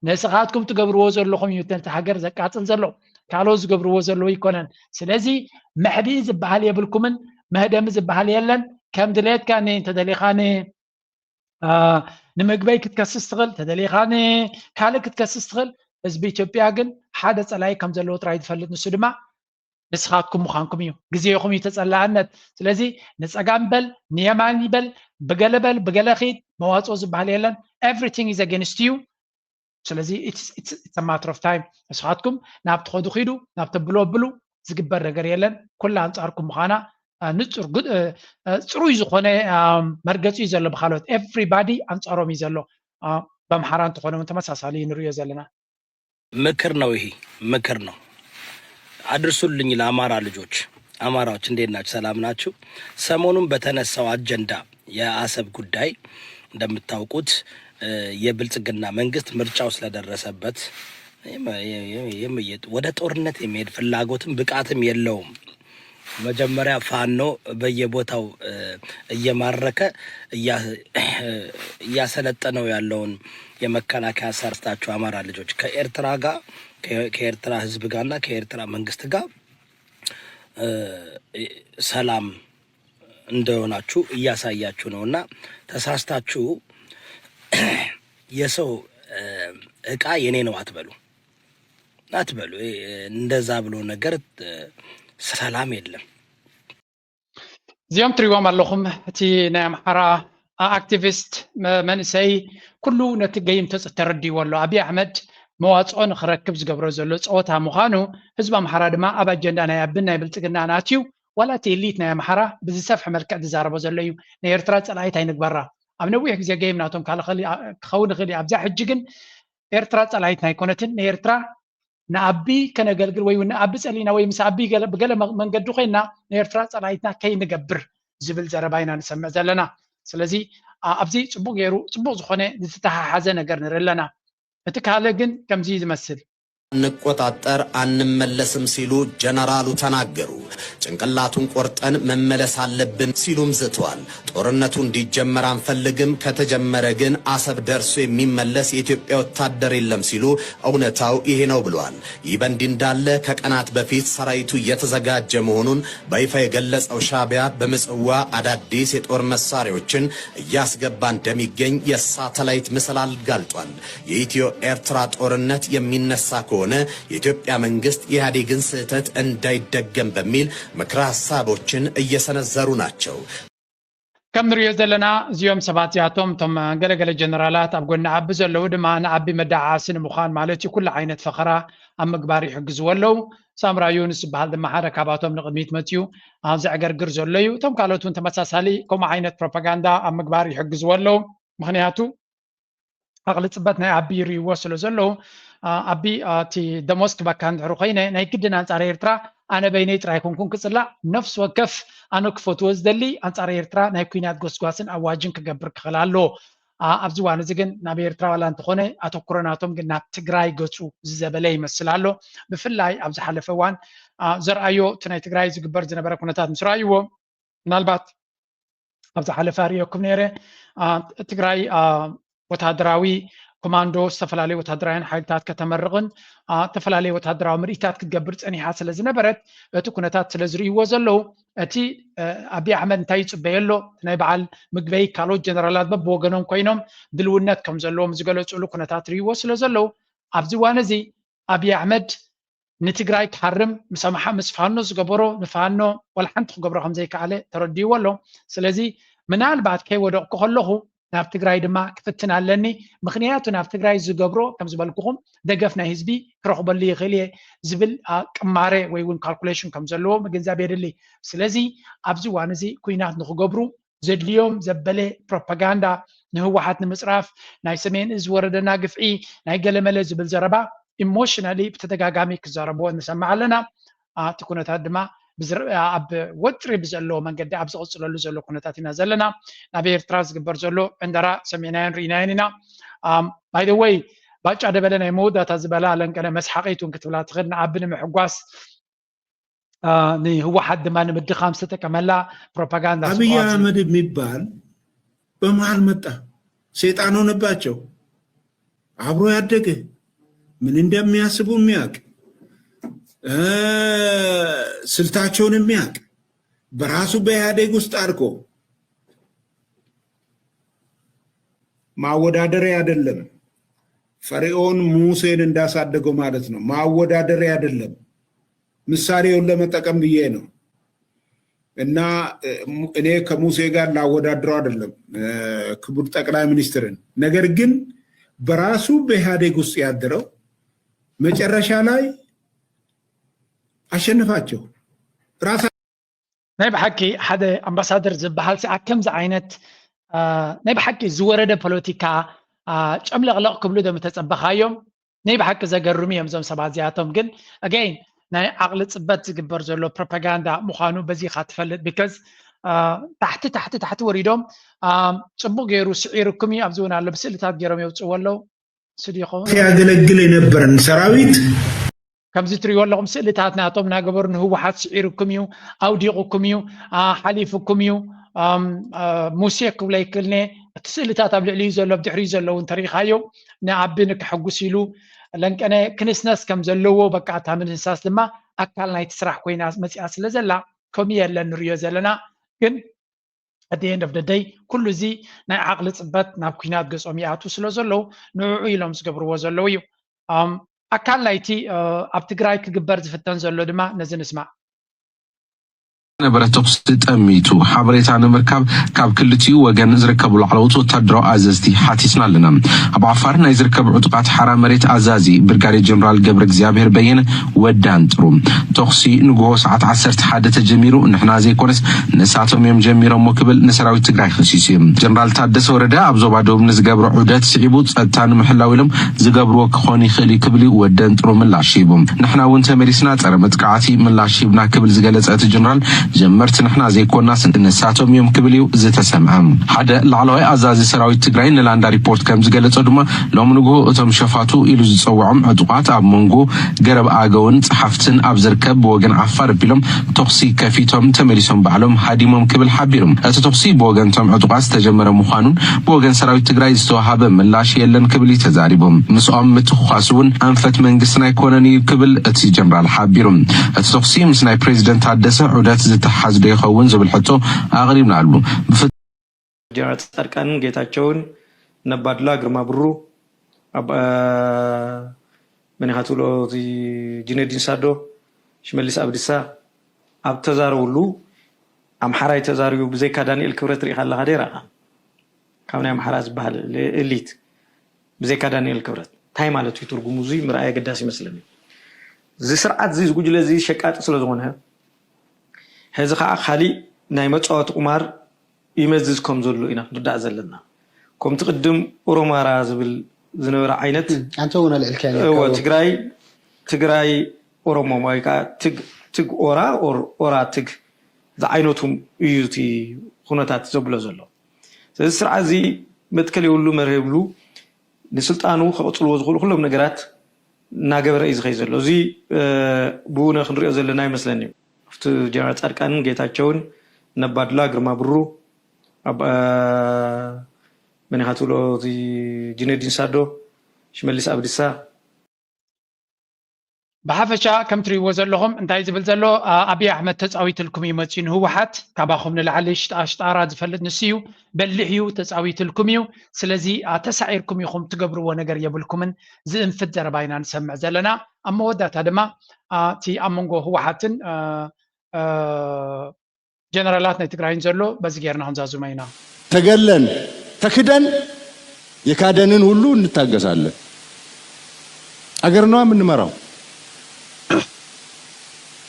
ንስኻትኩም ትገብርዎ ዘለኹም እዩ ነቲ ሃገር ዘቃጽል ዘሎ። ካልኦት ዝገብርዎ ዘለዉ ኣይኮነን። ስለዚ መሕድኢ ዝበሃል የብልኩምን፣ መህደሚ ዝበሃል የለን። ከም ድሌትካ ን-፣ እንተደሊኻ ን-፣ አ፣ ንምግበይ ክትከስስ ትኽእል፣ ተደሊኻ ንካልእ ክትከስስ ትኽእል። ህዝቢ ኢትዮጵያ ግን ሓደ ጸላኢ ከም ዘለዎ ጥራይ ዝፈልጥ፣ ንሱ ድማ ንስኻትኩም ምዃንኩም እዩ። ግዜኹም እዩ ተጸላእነት። ስለዚ ንጸጋም በል፣ ንየማን ይበል፣ ብገለ በል፣ ብገለ ኺድ፣ መዋጽኦ ዝበሃል የለን። Everything is against you። ስለዚ it's, it's, it's a matter of time። ንስኻትኩም ናብ ትኸዱ ኺዱ፣ ናብ ተብሎ ኣብሉ፣ ዝግበር ነገር የለን። ኩላ ኣንጻርኩም ምዃና፣ አ፣ ንጹር ጉድ-፣ እ፣ እ፣ ጽሩይ ዝኾነ፣ አ፣ መርገጺ እዩ ዘሎ ብኻልኦት። Everybody ኣንጻሮም እዩ ዘሎ። አ፣ በምሓራ እንተኾነ እውን ተመሳሳሊ ንርእዮ ዘለና። ምክር ነው ይሄ፣ ምክር ነው። አድርሱልኝ ለአማራ ልጆች። አማራዎች እንዴት ናችሁ? ሰላም ናችሁ? ሰሞኑን በተነሳው አጀንዳ የአሰብ ጉዳይ እንደምታውቁት፣ እ፣ የብልጽግና መንግስት ምርጫው ስለደረሰበት የመ-፣ የመ-፣ የመ-፣ ወደ ጦርነት የሚሄድ ፍላጎትም ብቃትም የለውም። መጀመሪያ ፋኖ በየቦታው፣ እ፣ እየማረከ እያ-፣ እያሰለጠነው ያለውን የመከላከያ ሰርታችሁ አማራ ልጆች ከኤርትራ ጋር፣ ከ-፣ ከኤርትራ ህዝብ ጋርና ከኤርትራ መንግስት ጋር፣ እ፣ ሰላም እንደሆናችሁ እያሳያችሁ ነው። እና ተሳስታችሁ የሰው፣ እ፣ እቃ የኔ ነው አትበሉ፣ አትበሉ። እ፣ እንደዛ ብሎ ነገር፣ እ፣ ሰላም የለም። እዚኦም ትሪዎም ኣለኹም፣ እቲ ናይ ኣምሓራ ኣ-፣ ኣክቲቪስት መ-፣ መንእሰይ ኩሉ ነቲ ገይም ተጽ-፣ ተረዲዎ ኣሎ። ኣብይ ኣሕመድ መዋጽኦ ንኽረክብ ዝገብሮ ዘሎ ጸወታ ምዃኑ፣ ህዝቢ ኣምሓራ ድማ ኣብ ኣጀንዳ ናይ ኣብን ናይ ብልጽግናን ኣትዩ፣ ዋላ እቲ ኤሊት ናይ ኣምሓራ ብዝሰፍሐ መልክዕ ዝዛረቦ ዘሎ እዩ። ናይ ኤርትራ ጸላኢት ኣይንግበራ። ኣብ ነዊሕ ግዜ ገይም ናቶም ካልእ ክል-፣ ኣ-፣ ክኸውን ይኽእል እዩ። ኣብዛ ሕጂ ግን ኤርትራ ጸላኢትና ኣይኮነትን። ንኤርትራ ንኣቢ ከነገልግል ወይ እውን ንኣቢ ጸሊእና ወይ ምስ ኣቢ ገለ፣ ብገለ መ-፣ መንገዲ ኮይና ንኤርትራ ጸላኢትና ከይንገብር ዝብል ዘረባ ኢና ንሰምዕ ዘለና። ስለዚ፣ ኣ-፣ ኣብዚ ጽቡቕ ገይሩ፣ ጽቡቕ ዝኾነ ዝተተሓሓዘ ነገር ንርኢ ኣለና። እቲ ካልእ ግን ከምዚ እዩ ዝመስል። «እንቆጣጠር አንመለስም» ሲሉ ጀነራሉ ተናገሩ። «ጭንቅላቱን ቆርጠን መመለስ አለብን» ሲሉም ዝተዋል። «ጦርነቱ እንዲጀመር አንፈልግም፣ ከተጀመረ ግን አሰብ ደርሶ የሚመለስ የኢትዮጵያ ወታደር የለም» ሲሉ «እውነታው ይሄ ነው» ብለዋል። ይህ በእንዲህ እንዳለ ከቀናት በፊት ሰራዊቱ እየተዘጋጀ መሆኑን በይፋ የገለጸው ሻዕቢያ በምጽዋ አዳዲስ የጦር መሳሪያዎችን እያስገባ እንደሚገኝ የሳተላይት ምስል አጋልጧል። የኢትዮ ኤርትራ ጦርነት የሚነሳ ከሆነ የኢትዮጵያ መንግስት የኢህአዴግን ስህተት እንዳይደገም በሚል ምክረ ሐሳቦችን እየሰነዘሩ ናቸው። ከም ንሪኦ ዘለና እዚኦም ሰባት እዚኣቶም እቶም ገለገለ ጀነራላት ኣብ ጎኒ ኣቢ ዘለዉ ድማ ንኣቢ መዳዓዓሲ ንምዃን ማለት እዩ ኩሉ ዓይነት ፈኸራ ኣብ ምግባር ይሕግዝዎ ኣለዉ። ሳምራ ዩንስ ዝበሃል ድማ ሓደ ካብኣቶም ንቕድሚት መፅዩ ኣብ ዘዕገርግር ዘሎ እዩ። እቶም ካልኦት እውን ተመሳሳሊ ከምኡ ዓይነት ፕሮፓጋንዳ ኣብ ምግባር ይሕግዝዎ ኣለዉ። ምኽንያቱ ኣቕሊ ፅበት ናይ ኣቢ ይርእይዎ ስለ ዘለዉ፣ ኣ፣ ኣቢ፣ ኣ፣ እቲ ደሞዝ ክበካ እንድሕር ኮይነ ናይ ግድን ኣንፃር ኤርትራ ኣነ በይነይ ጥራይ ኮንኩን ክፅላእ፣ ነፍሲ ወከፍ ኣነ ክፈትዎ ዝደሊ ኣንፃር ኤርትራ ናይ ኩናት ጎስጓስን ኣዋጅን ክገብር ክኽእል ኣለዎ። ኣ፣ ኣብዚ እዋን እዚ ግን ናብ ኤርትራ ዋላ እንተኾነ ኣተኩሮ ናቶም ግን ናብ ትግራይ ገፁ ዝዘበለ ይመስል ኣሎ። ብፍላይ ኣብ ዝሓለፈ እዋን፣ ኣ፣ ዘርኣዮ እቲ ናይ ትግራይ ዝግበር ዝነበረ ኩነታት ምስ ረኣይዎ፣ ምናልባት ኣብ ዝሓለፈ ኣርእየኩም ነይረ። ኣ፣ ትግራይ፣ ኣ፣ ወታደራዊ ኮማንዶ፣ ዝተፈላለዩ ወታደራውያን ሓይልታት ከተመርቕን፣ ኣ፣ ዝተፈላለዩ ወታደራዊ ምርኢታት ክትገብር ጸኒሓ ስለ ዝነበረት፣ እቲ ኩነታት ስለ ዝርእይዎ ዘለዉ፣ እቲ፣ እ፣ ኣብይ ኣሕመድ እንታይ ይጽበዮ ኣሎ፣ ናይ በዓል ምግበይ ካልኦት ጀነራላት በብወገኖም ኮይኖም ድልውነት ከም ዘለዎም ዝገለጹሉ ኩነታት ርእይዎ ስለ ዘለዉ፣ ኣብዚ እዋን እዚ ኣብይ ኣሕመድ ንትግራይ ክሃርም ምስ ኣምሓ-፣ ምስ ፋኖ ዝገበሮ ንፋኖ ዋላ ሓንቲ ክገብሮ ከም ዘይከኣለ ተረዲእዎ ኣሎ። ስለዚ ምናልባት ከይወደቕኩ ከለኹ ናብ ትግራይ ድማ ክፍትን ኣለኒ። ምኽንያቱ ናብ ትግራይ ዝገብሮ ከም ዝበልኩኹም ደገፍ ናይ ህዝቢ ክረኽበሉ ይኽእል እየ ዝብል፣ ኣ፣ ቅማረ ወይ እውን ካልኩሌሽን ከም ዘለዎ ምግንዛብ የድሊ። ስለዚ ኣብዚ እዋን እዚ ኩናት ንኽገብሩ ዘድልዮም ዘበለ ፕሮፓጋንዳ፣ ንህወሓት ንምፅራፍ፣ ናይ ሰሜን እዝ ወረደና ግፍዒ፣ ናይ ገለመለ ዝብል ዘረባ ኢሞሽናሊ ብተደጋጋሚ ክዛረብዎ ንሰምዕ ኣለና። ኣ፣ እቲ ኩነታት ድማ ኣብ ወጥሪ ብዘለዎ መንገዲ ኣብ ዝቕፅለሉ ዘሎ ኩነታት ኢና ዘለና። ናብ ኤርትራ ዝግበር ዘሎ ዕንደራ ሰሚዕናዮን ርኢናዮን ኢና። ባይደወይ ባጫ ደበለ ናይ መወዳእታ ዝበላ ለንቀነ መስሓቂቱን ክትብላ ትኽእል ንኣቢ ንምሕጓስ ንህወሓት ድማ ንምድኻም ዝተጠቀመላ ፕሮፓጋንዳ ኣብይ ኣህመድ የሚባል በመሀል መጣ። ሰይጣን ሆነባቸው። አብሮ ያደገ ምን እንደሚያስቡ የሚያውቅ ስልታቸውን የሚያውቅ በራሱ በኢህአዴግ ውስጥ አድርጎ ማወዳደሪያ አይደለም። ፈርዖን ሙሴን እንዳሳደገው ማለት ነው። ማወዳደሪያ አይደለም። ምሳሌውን ለመጠቀም ብዬ ነው። እና እኔ ከሙሴ ጋር ላወዳድረው አይደለም ክቡር ጠቅላይ ሚኒስትርን፣ ነገር ግን በራሱ በኢህአዴግ ውስጥ ያደረው መጨረሻ ላይ አሸንፋቸው ራሳ ናይ ብሓቂ ሓደ ኣምባሳደር ዝበሃል ሲ ኣከምዚ ዓይነት ናይ ብሓቂ ዝወረደ ፖለቲካ ጨምለቕለቕ ክብሉ ዶ ምተጸበኻዮም? ናይ ብሓቂ ዘገርሙ እዮም እዞም ሰባት እዚኣቶም። ግን ኣገይን ናይ ዓቕሊ ጽበት ዝግበር ዘሎ ፕሮፓጋንዳ ምዃኑ በዚ ኢኻ ትፈልጥ። ቢካዝ ታሕቲ ታሕቲ ታሕቲ ወሪዶም ጽቡቕ ገይሩ ስዒርኩም እዩ ኣብዚ እውን ኣሎ ብስእልታት ገይሮም የውፅዎ ኣለዉ። ስዲ ይኸውን ሲያገለግል የነበረን ሰራዊት ከምዚ ትሪእዎ ኣለኹም ስእልታት ናቶም እናገበሩ ንህወሓት ስዒርኩም እዩ፣ ኣውዲቑኩም እዩ፣ ሓሊፉኩም እዩ። ሙሴ ክብሎ ይክእልኒ እቲ ስእልታት ኣብ ልዕሊኡ ዘሎ ኣብ ድሕሪኡ ዘለውን ተሪኻዮ ንኣቢ ንክሕጉስ ኢሉ ለንቀነ ክንስነስ ከም ዘለዎ በቃ እታ ምንስናስ ድማ ኣካል ናይቲ ስራሕ ኮይና መፂኣ ስለ ዘላ ከምኡ የለን ንሪኦ ዘለና። ግን at the end of the day ኩሉ እዚ ናይ ዓቕሊ ፅበት ናብ ኩናት ገፆም ይኣትዉ ስለ ዘለዉ ንዕዑ ኢሎም ዝገብርዎ ዘለዉ እዩ። ኣካል ናይቲ ኣብ ትግራይ ክግበር ዝፍተን ዘሎ ድማ ነዚ ንስማዕ። ነበረ ተኹሲ ጠሚቱ ሓበሬታ ንምርካብ ካብ ክልቲኡ ወገን ዝርከቡ ላዕለዎት ወታደራዊ ኣዘዝቲ ሓቲትና ኣለና። ኣብ ዓፋር ናይ ዝርከቡ ዕጡቓት ሓራ መሬት ኣዛዚ ብርጋዴር ጀነራል ገብረ እግዚኣብሔር በየነ ወዲ ኣንጥሩ ተኹሲ ንግሆ ሰዓት ዓሰርተ ሓደ ተጀሚሩ ንሕና ዘይኮነስ ንሳቶም እዮም ጀሚሮሞ ክብል ንሰራዊት ትግራይ ከሲሱ እዩ። ጀነራል ታደሰ ወረደ ኣብ ዞባ ደቡብ ንዝገብሮ ዑደት ስዒቡ ጸጥታ ንምሕላው ኢሎም ዝገብርዎ ክኾን ይኽእል እዩ ክብል እዩ ወዲ ኣንጥሩ ምላሽ ሂቡ። ንሕና እውን ተመሊስና ጸረ መጥቃዕቲ ምላሽ ሂብና ክብል ዝገለጸ እቲ ጀነራል ጀመርቲ ንሕና ዘይኮናስ ንሳቶም እዮም ክብል እዩ ዝተሰምዐ። ሓደ ላዕለዋይ ኣዛዚ ሰራዊት ትግራይ ንላንዳ ሪፖርት ከም ዝገለጸ ድማ ሎም ንግሆ እቶም ሸፋቱ ኢሉ ዝጸውዖም ዕጡቓት ኣብ መንጎ ገረብ ኣገውን ጸሓፍትን ኣብ ዝርከብ ብወገን ዓፋር ኣቢሎም ተኹሲ ከፊቶም ተመሊሶም ባዕሎም ሃዲሞም ክብል ሓቢሩ። እቲ ተኹሲ ብወገን እቶም ዕጡቓት ዝተጀመረ ምዃኑን ብወገን ሰራዊት ትግራይ ዝተወሃበ ምላሽ የለን ክብል እዩ ተዛሪቡ። ምስኦም ምትኳስ እውን ኣንፈት መንግስትና ኣይኮነን እዩ ክብል እቲ ጀነራል ሓቢሩ። እቲ ተኹሲ ምስ ናይ ፕሬዚደንት ታደሰ ዑደት ዝተሓዝ ዶ ይኸውን ዝብል ሕቶ ኣቕሪብናሉ። ጀነራል ፃድቃንን ጌታቸውን ነባዱላ ግርማ ብሩ መን ኢኻ ትብሎ እቲ ጅነዲን ሳዶ ሽመልስ ኣብዲሳ ኣብ ተዛረብሉ ኣምሓራይ ተዛሪቡ ብዘይካ ዳንኤል ክብረት ርኢኻ ኣለኻ ዶ ይረኣኻ ካብ ናይ ኣምሓራ ዝበሃል ኤሊት ብዘይካ ዳንኤል ክብረት እንታይ ማለት እዩ ትርጉሙ እዙይ ምርኣይ ኣገዳሲ ይመስለኒ እዚ ስርዓት እዚ ጉጅለ እዚ ሸቃጢ ስለ ዝኾነ ሕዚ ከዓ ካሊእ ናይ መፃወቲ ቁማር ይመዝዝ ከም ዘሎ ኢና ክንርዳእ ዘለና። ከምቲ ቅድም ኦሮማራ ዝብል ዝነበረ ዓይነት ኣንተ እውን ኣልዕልካዮ እወ ትግራይ ትግራይ ኦሮሞ ወይ ከዓ ትግ ትግ ኦራ ኦር ኦራ ትግ ዝዓይነቱ እዩ እቲ ኩነታት ዘብሎ ዘሎ። ስለዚ ስርዓት እዚ መትከል የብሉ መርህ የብሉ ንስልጣኑ ከቕፅልዎ ዝኽእሉ ኩሎም ነገራት እናገበረ እዩ ዝኸይ ዘሎ። እዚ ብእውነ ክንሪኦ ዘለና ይመስለኒ እዩ። ኣብቲ ጀነራል ፃድቃንን ጌታቸውን ነባዱላ ግርማ ብሩ ኣብ መን ኢኻ ትብሎ እቲ ጅነዲን ሳዶ ሽመልስ ኣብዲሳ ብሓፈሻ ከም ትሪእዎ ዘለኹም እንታይ ዝብል ዘሎ ኣብይ ኣሕመድ ተፃዊትልኩም እዩ መፅዩ ንህወሓት ካባኹም ንላዕሊ ሽጣሽጣራ ዝፈልጥ ንሱ እዩ በሊሕ እዩ ተፃዊትልኩም እዩ ስለዚ ተሳዒርኩም ኢኹም ትገብርዎ ነገር የብልኩምን ዝእንፍት ዘረባ ኢና ንሰምዕ ዘለና ኣብ መወዳእታ ድማ እቲ ኣብ መንጎ ህወሓትን ጀነራላት ናይ ትግራይን ዘሎ በዚ ጌርና ክንዛዝሞ ኢና። ተገለን ተክደን የካደንን ሁሉ እንታገሳለን። አገር ነዋ የምንመራው።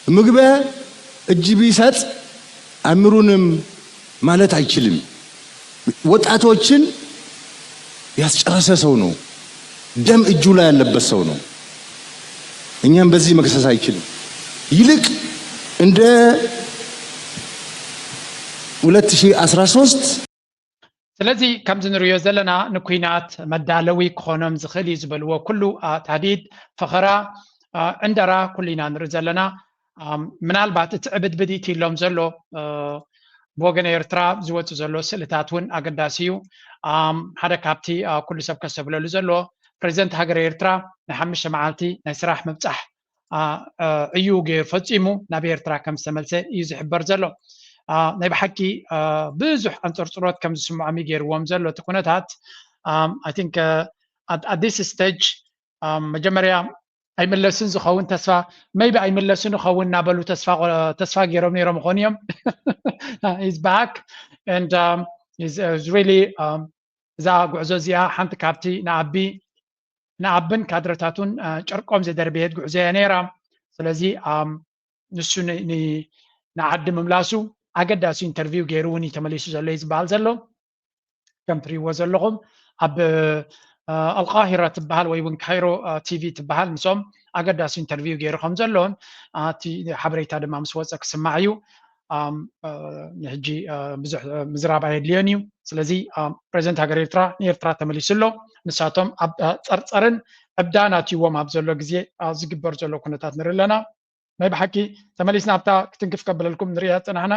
ምግበ እጅ ቢሰጥ አእምሩንም ማለት አይችልም። ወጣቶችን ያስጨረሰ ሰው ነው። ደም እጁ ላይ ያለበት ሰው ነው። እኛም በዚህ መክሰስ አይችልም። ይልቅ እንደ ሁለት ሺህ አስራ ሶስት ስለዚ ከምዚ ንሪኦ ዘለና ንኩናት መዳለዊ ክኾኖም ዝኽእል እዩ ዝበልዎ ኩሉ ታህዲድ፣ ፈኸራ፣ ዕንደራ ኩሉ ኢና ንርኢ ዘለና። ምናልባት እቲ ዕብድብድ ኢሎም ዘሎ ብወገን ኤርትራ ዝወፁ ዘሎ ስእልታት እውን ኣገዳሲ እዩ። ሓደ ካብቲ ኩሉ ሰብ ከስተብለሉ ዘለዎ ፕሬዚደንት ሃገር ኤርትራ ናይ ሓሙሽተ መዓልቲ ናይ ስራሕ ምብፃሕ እዩ ገይሩ ፈፂሙ ናብ ኤርትራ ከም ዝተመልሰ እዩ ዝሕበር ዘሎ። ናይ ብሓቂ ብዙሕ ኣንፀርፅሮት ከም ዝስምዖም እዩ ገይርዎም ዘሎ እቲ ኩነታት። I think at this stage መጀመርያ ኣይምለስን ዝኸውን ተስፋ maybe ኣይምለስን ይኸውን እናበሉ ተስፋ ገይሮም ነይሮም ይኾኑ እዮም። He's back and really እዛ ጉዕዞ እዚኣ ሓንቲ ካብቲ ንኣቢ ንኣብን ካድረታቱን ጨርቆም ዘደርበየት ጉዕዞ እያ ነይራ። ስለዚ ንሱ ንዓዲ ምምላሱ ኣገዳሲ ኢንተርቪው ገይሩ እውን እዩ ተመሊሱ ዘሎ እዩ ዝበሃል ዘሎ። ከም ትሪእዎ ዘለኹም ኣብ ኣልቃሂራ ትበሃል ወይ እውን ካይሮ ቲቪ ትበሃል ምስኦም ኣገዳሲ ኢንተርቪው ገይሩ ከም ዘሎን እቲ ሓበሬታ ድማ ምስ ወፀ ክስማዕ እዩ። ንሕጂ ብዙሕ ምዝራብ ኣየድልዮን እዩ። ስለዚ ፕሬዚደንት ሃገር ኤርትራ ንኤርትራ ተመሊሱ ኣሎ። ንሳቶም ኣብ ፀርፀርን ዕብዳን ኣትይዎም ኣብ ዘሎ ግዜ ዝግበር ዘሎ ኩነታት ንርኢ ኣለና። ናይ ብሓቂ ተመሊስና ኣብታ ክትንክፍ ከብለልኩም ንሪኣ ዝፀናሕና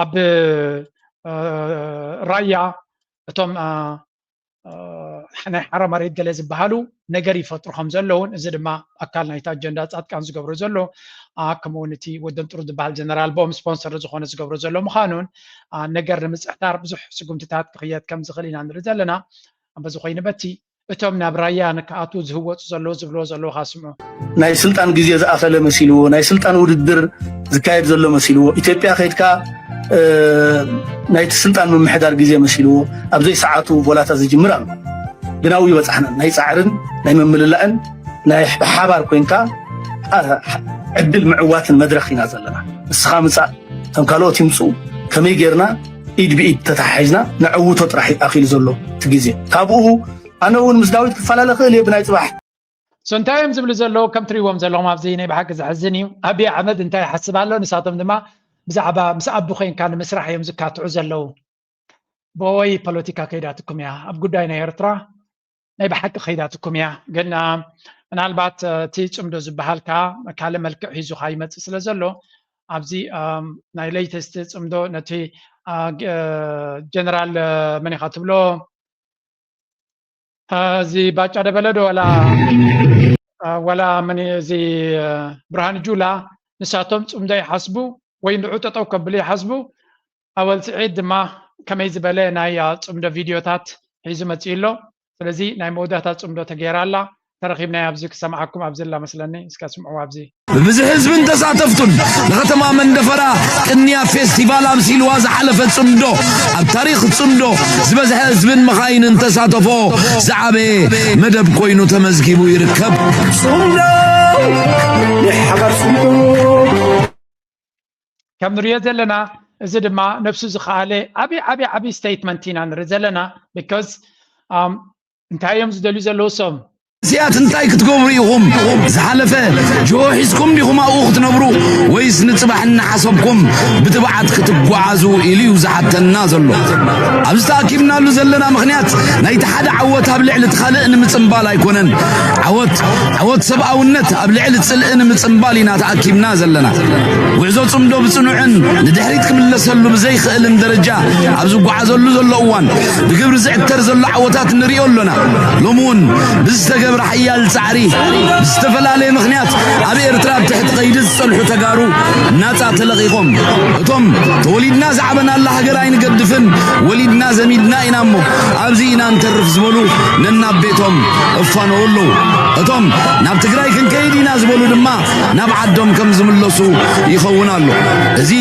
ኣብ ራያ እቶም ናይ ሓራ መሬት ገለ ዝበሃሉ ነገር ይፈጥሩ ከም ዘለውን እዚ ድማ ኣካል ናይቲ ኣጀንዳ ፃድቃን ዝገብሮ ዘሎ ከምኡውን እቲ ወደን ጥሩ ዝበሃል ጀነራል ቦም ስፖንሰር ዝኾነ ዝገብሮ ዘሎ ምዃኑን ነገር ንምፅሕታር ብዙሕ ስጉምትታት ክኽየድ ከም ዝኽእል ኢና ንርኢ ዘለና። በዚ ኮይኑ በቲ እቶም ናብ ራያ ንክኣትዉ ዝህወፁ ዘለዉ ዝብልዎ ዘለዉ ካስምዑ። ናይ ስልጣን ግዜ ዝኣኸለ መሲልዎ፣ ናይ ስልጣን ውድድር ዝካየድ ዘሎ መሲልዎ፣ ኢትዮጵያ ከይድካ ናይቲ ስልጣን ምምሕዳር ግዜ መሲልዎ ኣብ ዘይሰዓቱ ቮላታ ዝጅምር ኣሎ። ግን ኣብኡ ይበፃሕናን ናይ ፃዕርን ናይ ምምልላእን ናይ ብሓባር ኮይንካ ዕድል ምዕዋትን መድረኽ ኢና ዘለና። ንስኻ ምፃእ፣ እቶም ካልኦት ይምፅኡ፣ ከመይ ጌርና ኢድ ብኢድ ተተሓሒዝና ነዕውቶ ጥራሕ እዩ ኣኺሉ ዘሎ እቲ ግዜ። ካብኡ ኣነ እውን ምስ ዳዊት ክፈላለ ክእል እየ ብናይ ፅባሕ። So እንታይ እዮም ዝብሉ ዘለዉ ከም ትሪእዎም ዘለኹም ኣብዚ ናይ ብሓቂ ዘሕዝን እዩ። ኣብይ ኣሕመድ እንታይ ይሓስብ ኣሎ? ንሳቶም ድማ ብዛዕባ ምስ ኣቢ ኮይንካ ንምስራሕ እዮም ዝካትዑ ዘለዉ። ብኦይ ፖለቲካ ከይዳትኩም እያ ኣብ ጉዳይ ናይ ኤርትራ ናይ ብሓቂ ከይዳትኩም እያ። ግን ምናልባት እቲ ፅምዶ ዝበሃል ከዓ ካልእ መልክዕ ሒዙ ከዓ ይመፅእ ስለ ዘሎ ኣብዚ ናይ latest ፅምዶ ነቲ ጀነራል መን ኢኻ ትብሎ እዚ ባጫ ደበለ ዶ ዋላ ዋላ መን እዚ ብርሃን ጁላ ንሳቶም ፅምዶ ይሓስቡ ወይ ንዑ ጠጠው ከብሉ ይሓስቡ። ኣወል ስዒድ ድማ ከመይ ዝበለ ናይ ፅምዶ ቪድዮታት ሒዙ መፂኡ ኣሎ። ስለዚ ናይ መወዳእታ ፅምዶ ተገይራ ኣላ። ተረኺብናዮ ኣብዚ ክሰምዓኩም ኣብዚ ኣላ መስለኒ። እስከ ስምዕዎ ኣብዚ። ብብዝሒ ህዝብን ተሳተፍቱን ንከተማ መንደፈራ ቅንያ ፌስቲቫል ኣምሲልዋ ዝሓለፈ ጽምዶ፣ ኣብ ታሪኽ ጽምዶ ዝበዝሐ ህዝብን መኻይንን ተሳተፎ ዝዓበየ መደብ ኮይኑ ተመዝጊቡ ይርከብ። ጽምዶ፣ ናይ ሓባር ጽምዶ። ከም ንሪኦ ዘለና እዚ ድማ ነብሱ ዝኸኣለ ዓብዪ ዓብዪ ዓብዪ ስቴትመንት ኢና ንርኢ ዘለና። ቢካዝ እንታይ እዮም ዝደልዩ ዘለዉ እሶም? ስያት እንታይ ክትገብሩ ኢኹም? ዝሓለፈ ጅሆ ሒዝኩም ዲኹም ኣብኡ ክትነብሩ ወይስ ንጽባሕ እናሓሰብኩም ብትብዓት ክትጓዓዙ ኢሉ እዩ ዝሓተና ዘሎ። ኣብዚ ተኣኪብናሉ ዘለና ምኽንያት ናይቲ ሓደ ዓወት ኣብ ልዕሊ እቲ ካልእ ንምጽንባል ኣይኮነን። ዓወት ዓወት ሰብኣውነት ኣብ ልዕሊ ጽልኢ ንምጽንባል ኢና ተኣኪብና ዘለና። ጉዕዞ ጽምዶ ብጽኑዕን ንድሕሪት ክምለሰሉ ብዘይኽእልን ደረጃ ኣብ ዝጓዓዘሉ ዘሎ እዋን ብግብሪ ዝዕተር ዘሎ ዓወታት ንሪኦ ኣሎና። ሎሚ እውን ብዝተገብረ ሓያል ጻዕሪ ብዝተፈላለየ ምኽንያት ኣብ ኤርትራ ኣብ ትሕቲ ቀይዲ ዝጸንሑ ተጋሩ ናጻ ተለቒቖም። እቶም ተወሊድና ዝዓበናላ ሃገር ኣይንገድፍን፣ ወሊድና ዘሚድና ኢና እሞ ኣብዚ ኢና ንተርፍ ዝበሉ ነናብ ቤቶም እፋነዉ ኣለዉ። እቶም ናብ ትግራይ ክንከይድ ኢና ዝበሉ ድማ ናብ ዓዶም ከም ዝምለሱ ይኸውን ኣሎ። እዚ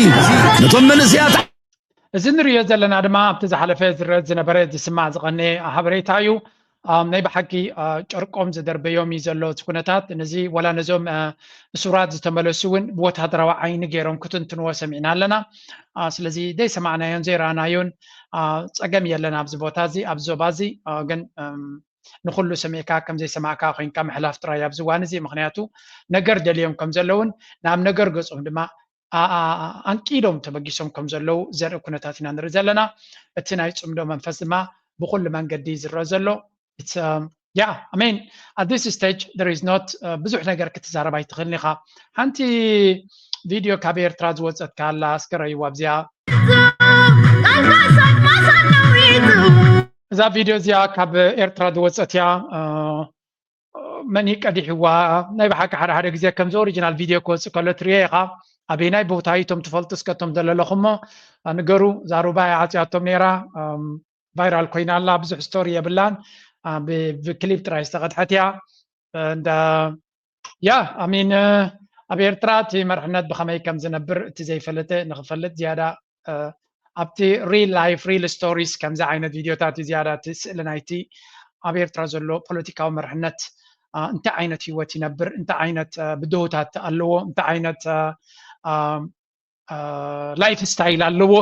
ነቶም መንእሰያት እዚ ንሪኦ ዘለና ድማ ኣብቲ ዝሓለፈ ዝረድ ዝነበረ ዝስማዕ ዝቐነየ ሓበሬታ እዩ። ናይ ብሓቂ ጨርቆም ዝደርበዮም እዩ ዘሎ እቲ ኩነታት። ነዚ ወላ ነዞም እሱራት ዝተመለሱ እውን ብወታደራዊ ዓይኒ ገይሮም ክትንትንዎ ሰሚዕና ኣለና። ስለዚ ዘይሰማዕናዮን ዘይረኣናዮን ፀገም የለን ኣብዚ ቦታ እዚ ኣብዚ ዞባ እዚ። ግን ንኹሉ ሰሚዕካ ከም ዘይሰማዕካ ኮይንካ ምሕላፍ ጥራይ ኣብዚ እዋን እዚ። ምኽንያቱ ነገር ደልዮም ከም ዘለውን ናብ ነገር ገጾም ድማ ኣንቂዶም ተበጊሶም ከም ዘለዉ ዘርኢ ኩነታት ኢና ንርኢ ዘለና። እቲ ናይ ጽምዶ መንፈስ ድማ ብኹሉ መንገዲ ዝረአ ዘሎ። Yeah, I mean, at this stage there is not ብዙሕ ነገር ክትዛረብ ኣይትኽእልን ኢኻ። ሓንቲ ቪድዮ ካብ ኤርትራ ዝወጸት ካላ እስከ ረእይዋ ኣብዚኣ። እዛ ቪድዮ እዚኣ ካብ ኤርትራ ዝወጸት እያ። መን እዩ ቀዲሕዋ? ናይ ብሓቂ ሓደ ሓደ ግዜ ከምዚ ኦሪጂናል ቪድዮ ክወፅእ ከሎ ትሪኦ ኢኻ። ኣበይናይ ቦታ እዩ? እቶም ትፈልጡ እስከ እቶም ዘለለኹሞ ንገሩ። እዛ ሩባ እያ ዓፅያቶም ነይራ። ቫይራል ኮይና ኣላ። ብዙሕ ስቶሪ የብላን። ብክሊፕ ጥራይ ዝተቐድሐት እያ። እንዳ ያ ኣሚን ኣብ ኤርትራ እቲ መርሕነት ብኸመይ ከም ዝነብር እቲ ዘይፈለጠ ንኽፈልጥ ዝያዳ ኣብቲ ሪል ላይፍ ሪል ስቶሪስ ከምዚ ዓይነት ቪድዮታት እዩ ዝያዳ እቲ ስእሊ ናይቲ ኣብ ኤርትራ ዘሎ ፖለቲካዊ መርሕነት እንታይ ዓይነት ህይወት ይነብር፣ እንታይ ዓይነት ብድሆታት ኣለዎ፣ እንታይ ዓይነት ላይፍ ስታይል ኣለዎ።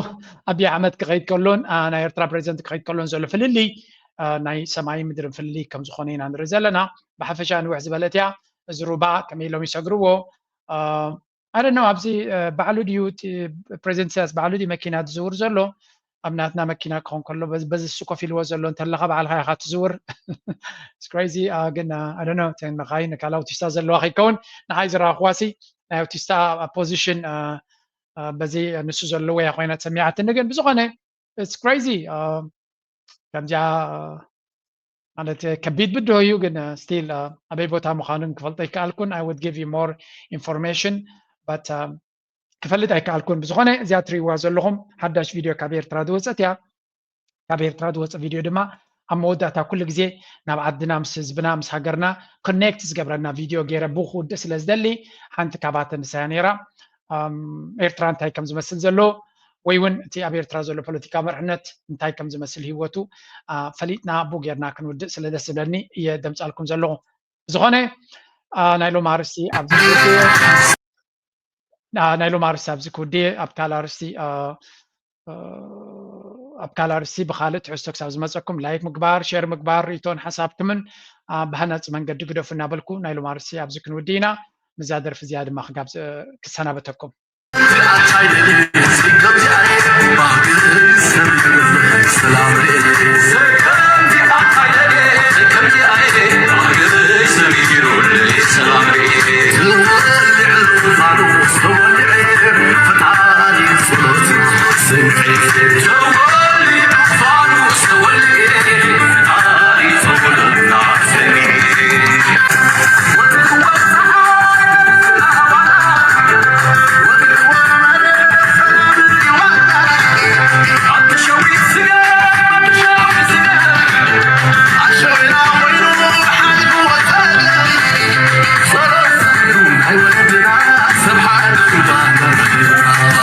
ኣብይ ኣሕመድ ክኸይድ ከሎን ናይ ኤርትራ ፕሬዚደንት ክኸይድ ከሎን ዘሎ ፍልልይ ናይ ሰማይን ምድርን ፍልልይ ከም ዝኾነ ኢና ንርኢ ዘለና። ብሓፈሻ ንውሕ ዝበለት እያ። እዚ ሩባ ከመይ ኢሎም ይሰግርዎ? ኣደ ነው ኣብዚ ባዕሉ ድዩ ፕሬዚደንት ኢሳያስ ባዕሉ ድዩ መኪና ዝዝውር ዘሎ? ኣብ ናትና መኪና ክኾን ከሎ በዚ እሱ ኮፍ ኢልዎ ዘሎ እንተለኻ ባዕልኻ ኢኻ ትዝውር። ክሬዚ። ግን ኣደ ነው መኻይን ካል ኣውቲስታ ዘለዋ ከይከውን ንሓይ ዝረኣኽዋሲ ናይ ኣውቲስታ ፖዚሽን በዚ ንሱ ዘለዎ እያ ኮይና ተሰሚዓትኒ። ግን ብዝኾነ it's crazy። ከምዚኣ ማለት ከቢድ ብድሆ እዩ። ግን ስቲል ኣበይ ቦታ ምዃኑን ክፈልጦ ኣይከኣልኩን። I would give you more information but ክፈልጥ ኣይከኣልኩን። ብዝኾነ እዚኣ ትሪእዋ ዘለኹም ሓዳሽ ቪድዮ ካብ ኤርትራ ዝወፀት እያ። ካብ ኤርትራ ዝወፀ ቪድዮ ድማ ኣብ መወዳእታ ኩሉ ግዜ ናብ ዓድና ምስ ህዝብና ምስ ሃገርና ኮኔክት ዝገብረና ቪድዮ ገይረ ብክውድእ ስለ ዝደሊ ሓንቲ ካብኣተን ንሳያ ነይራ። ኤርትራ እንታይ ከም ዝመስል ዘሎ ወይ እውን እቲ ኣብ ኤርትራ ዘሎ ፖለቲካ መርሕነት እንታይ ከም ዝመስል ህይወቱ ፈሊጥና ቡ ጌርና ክንውድእ ስለ ደስ ዝብለኒ እየ ደምፃልኩም ዘለኹ። ብዝኾነ ናይ ሎም ኣርስቲ ኣብዚ ናይ ሎም ኣርስቲ ኣብዚ ክውድእ ኣብ ካል ኣርስቲ ኣብ ካልእ ኣርስቲ ብኻልእ ትሕዝቶ ክሳብ ዝመፀኩም ላይክ ምግባር ሼር ምግባር ርእቶን ሓሳብኩምን ብሃናፂ መንገዲ ግደፉ እናበልኩ ናይ ሎም ኣርስቲ ኣብዚ ክንውዲ ኢና። ምዛ ደርፊ እዚኣ ድማ ክጋብዝ ክሰናበተኩም።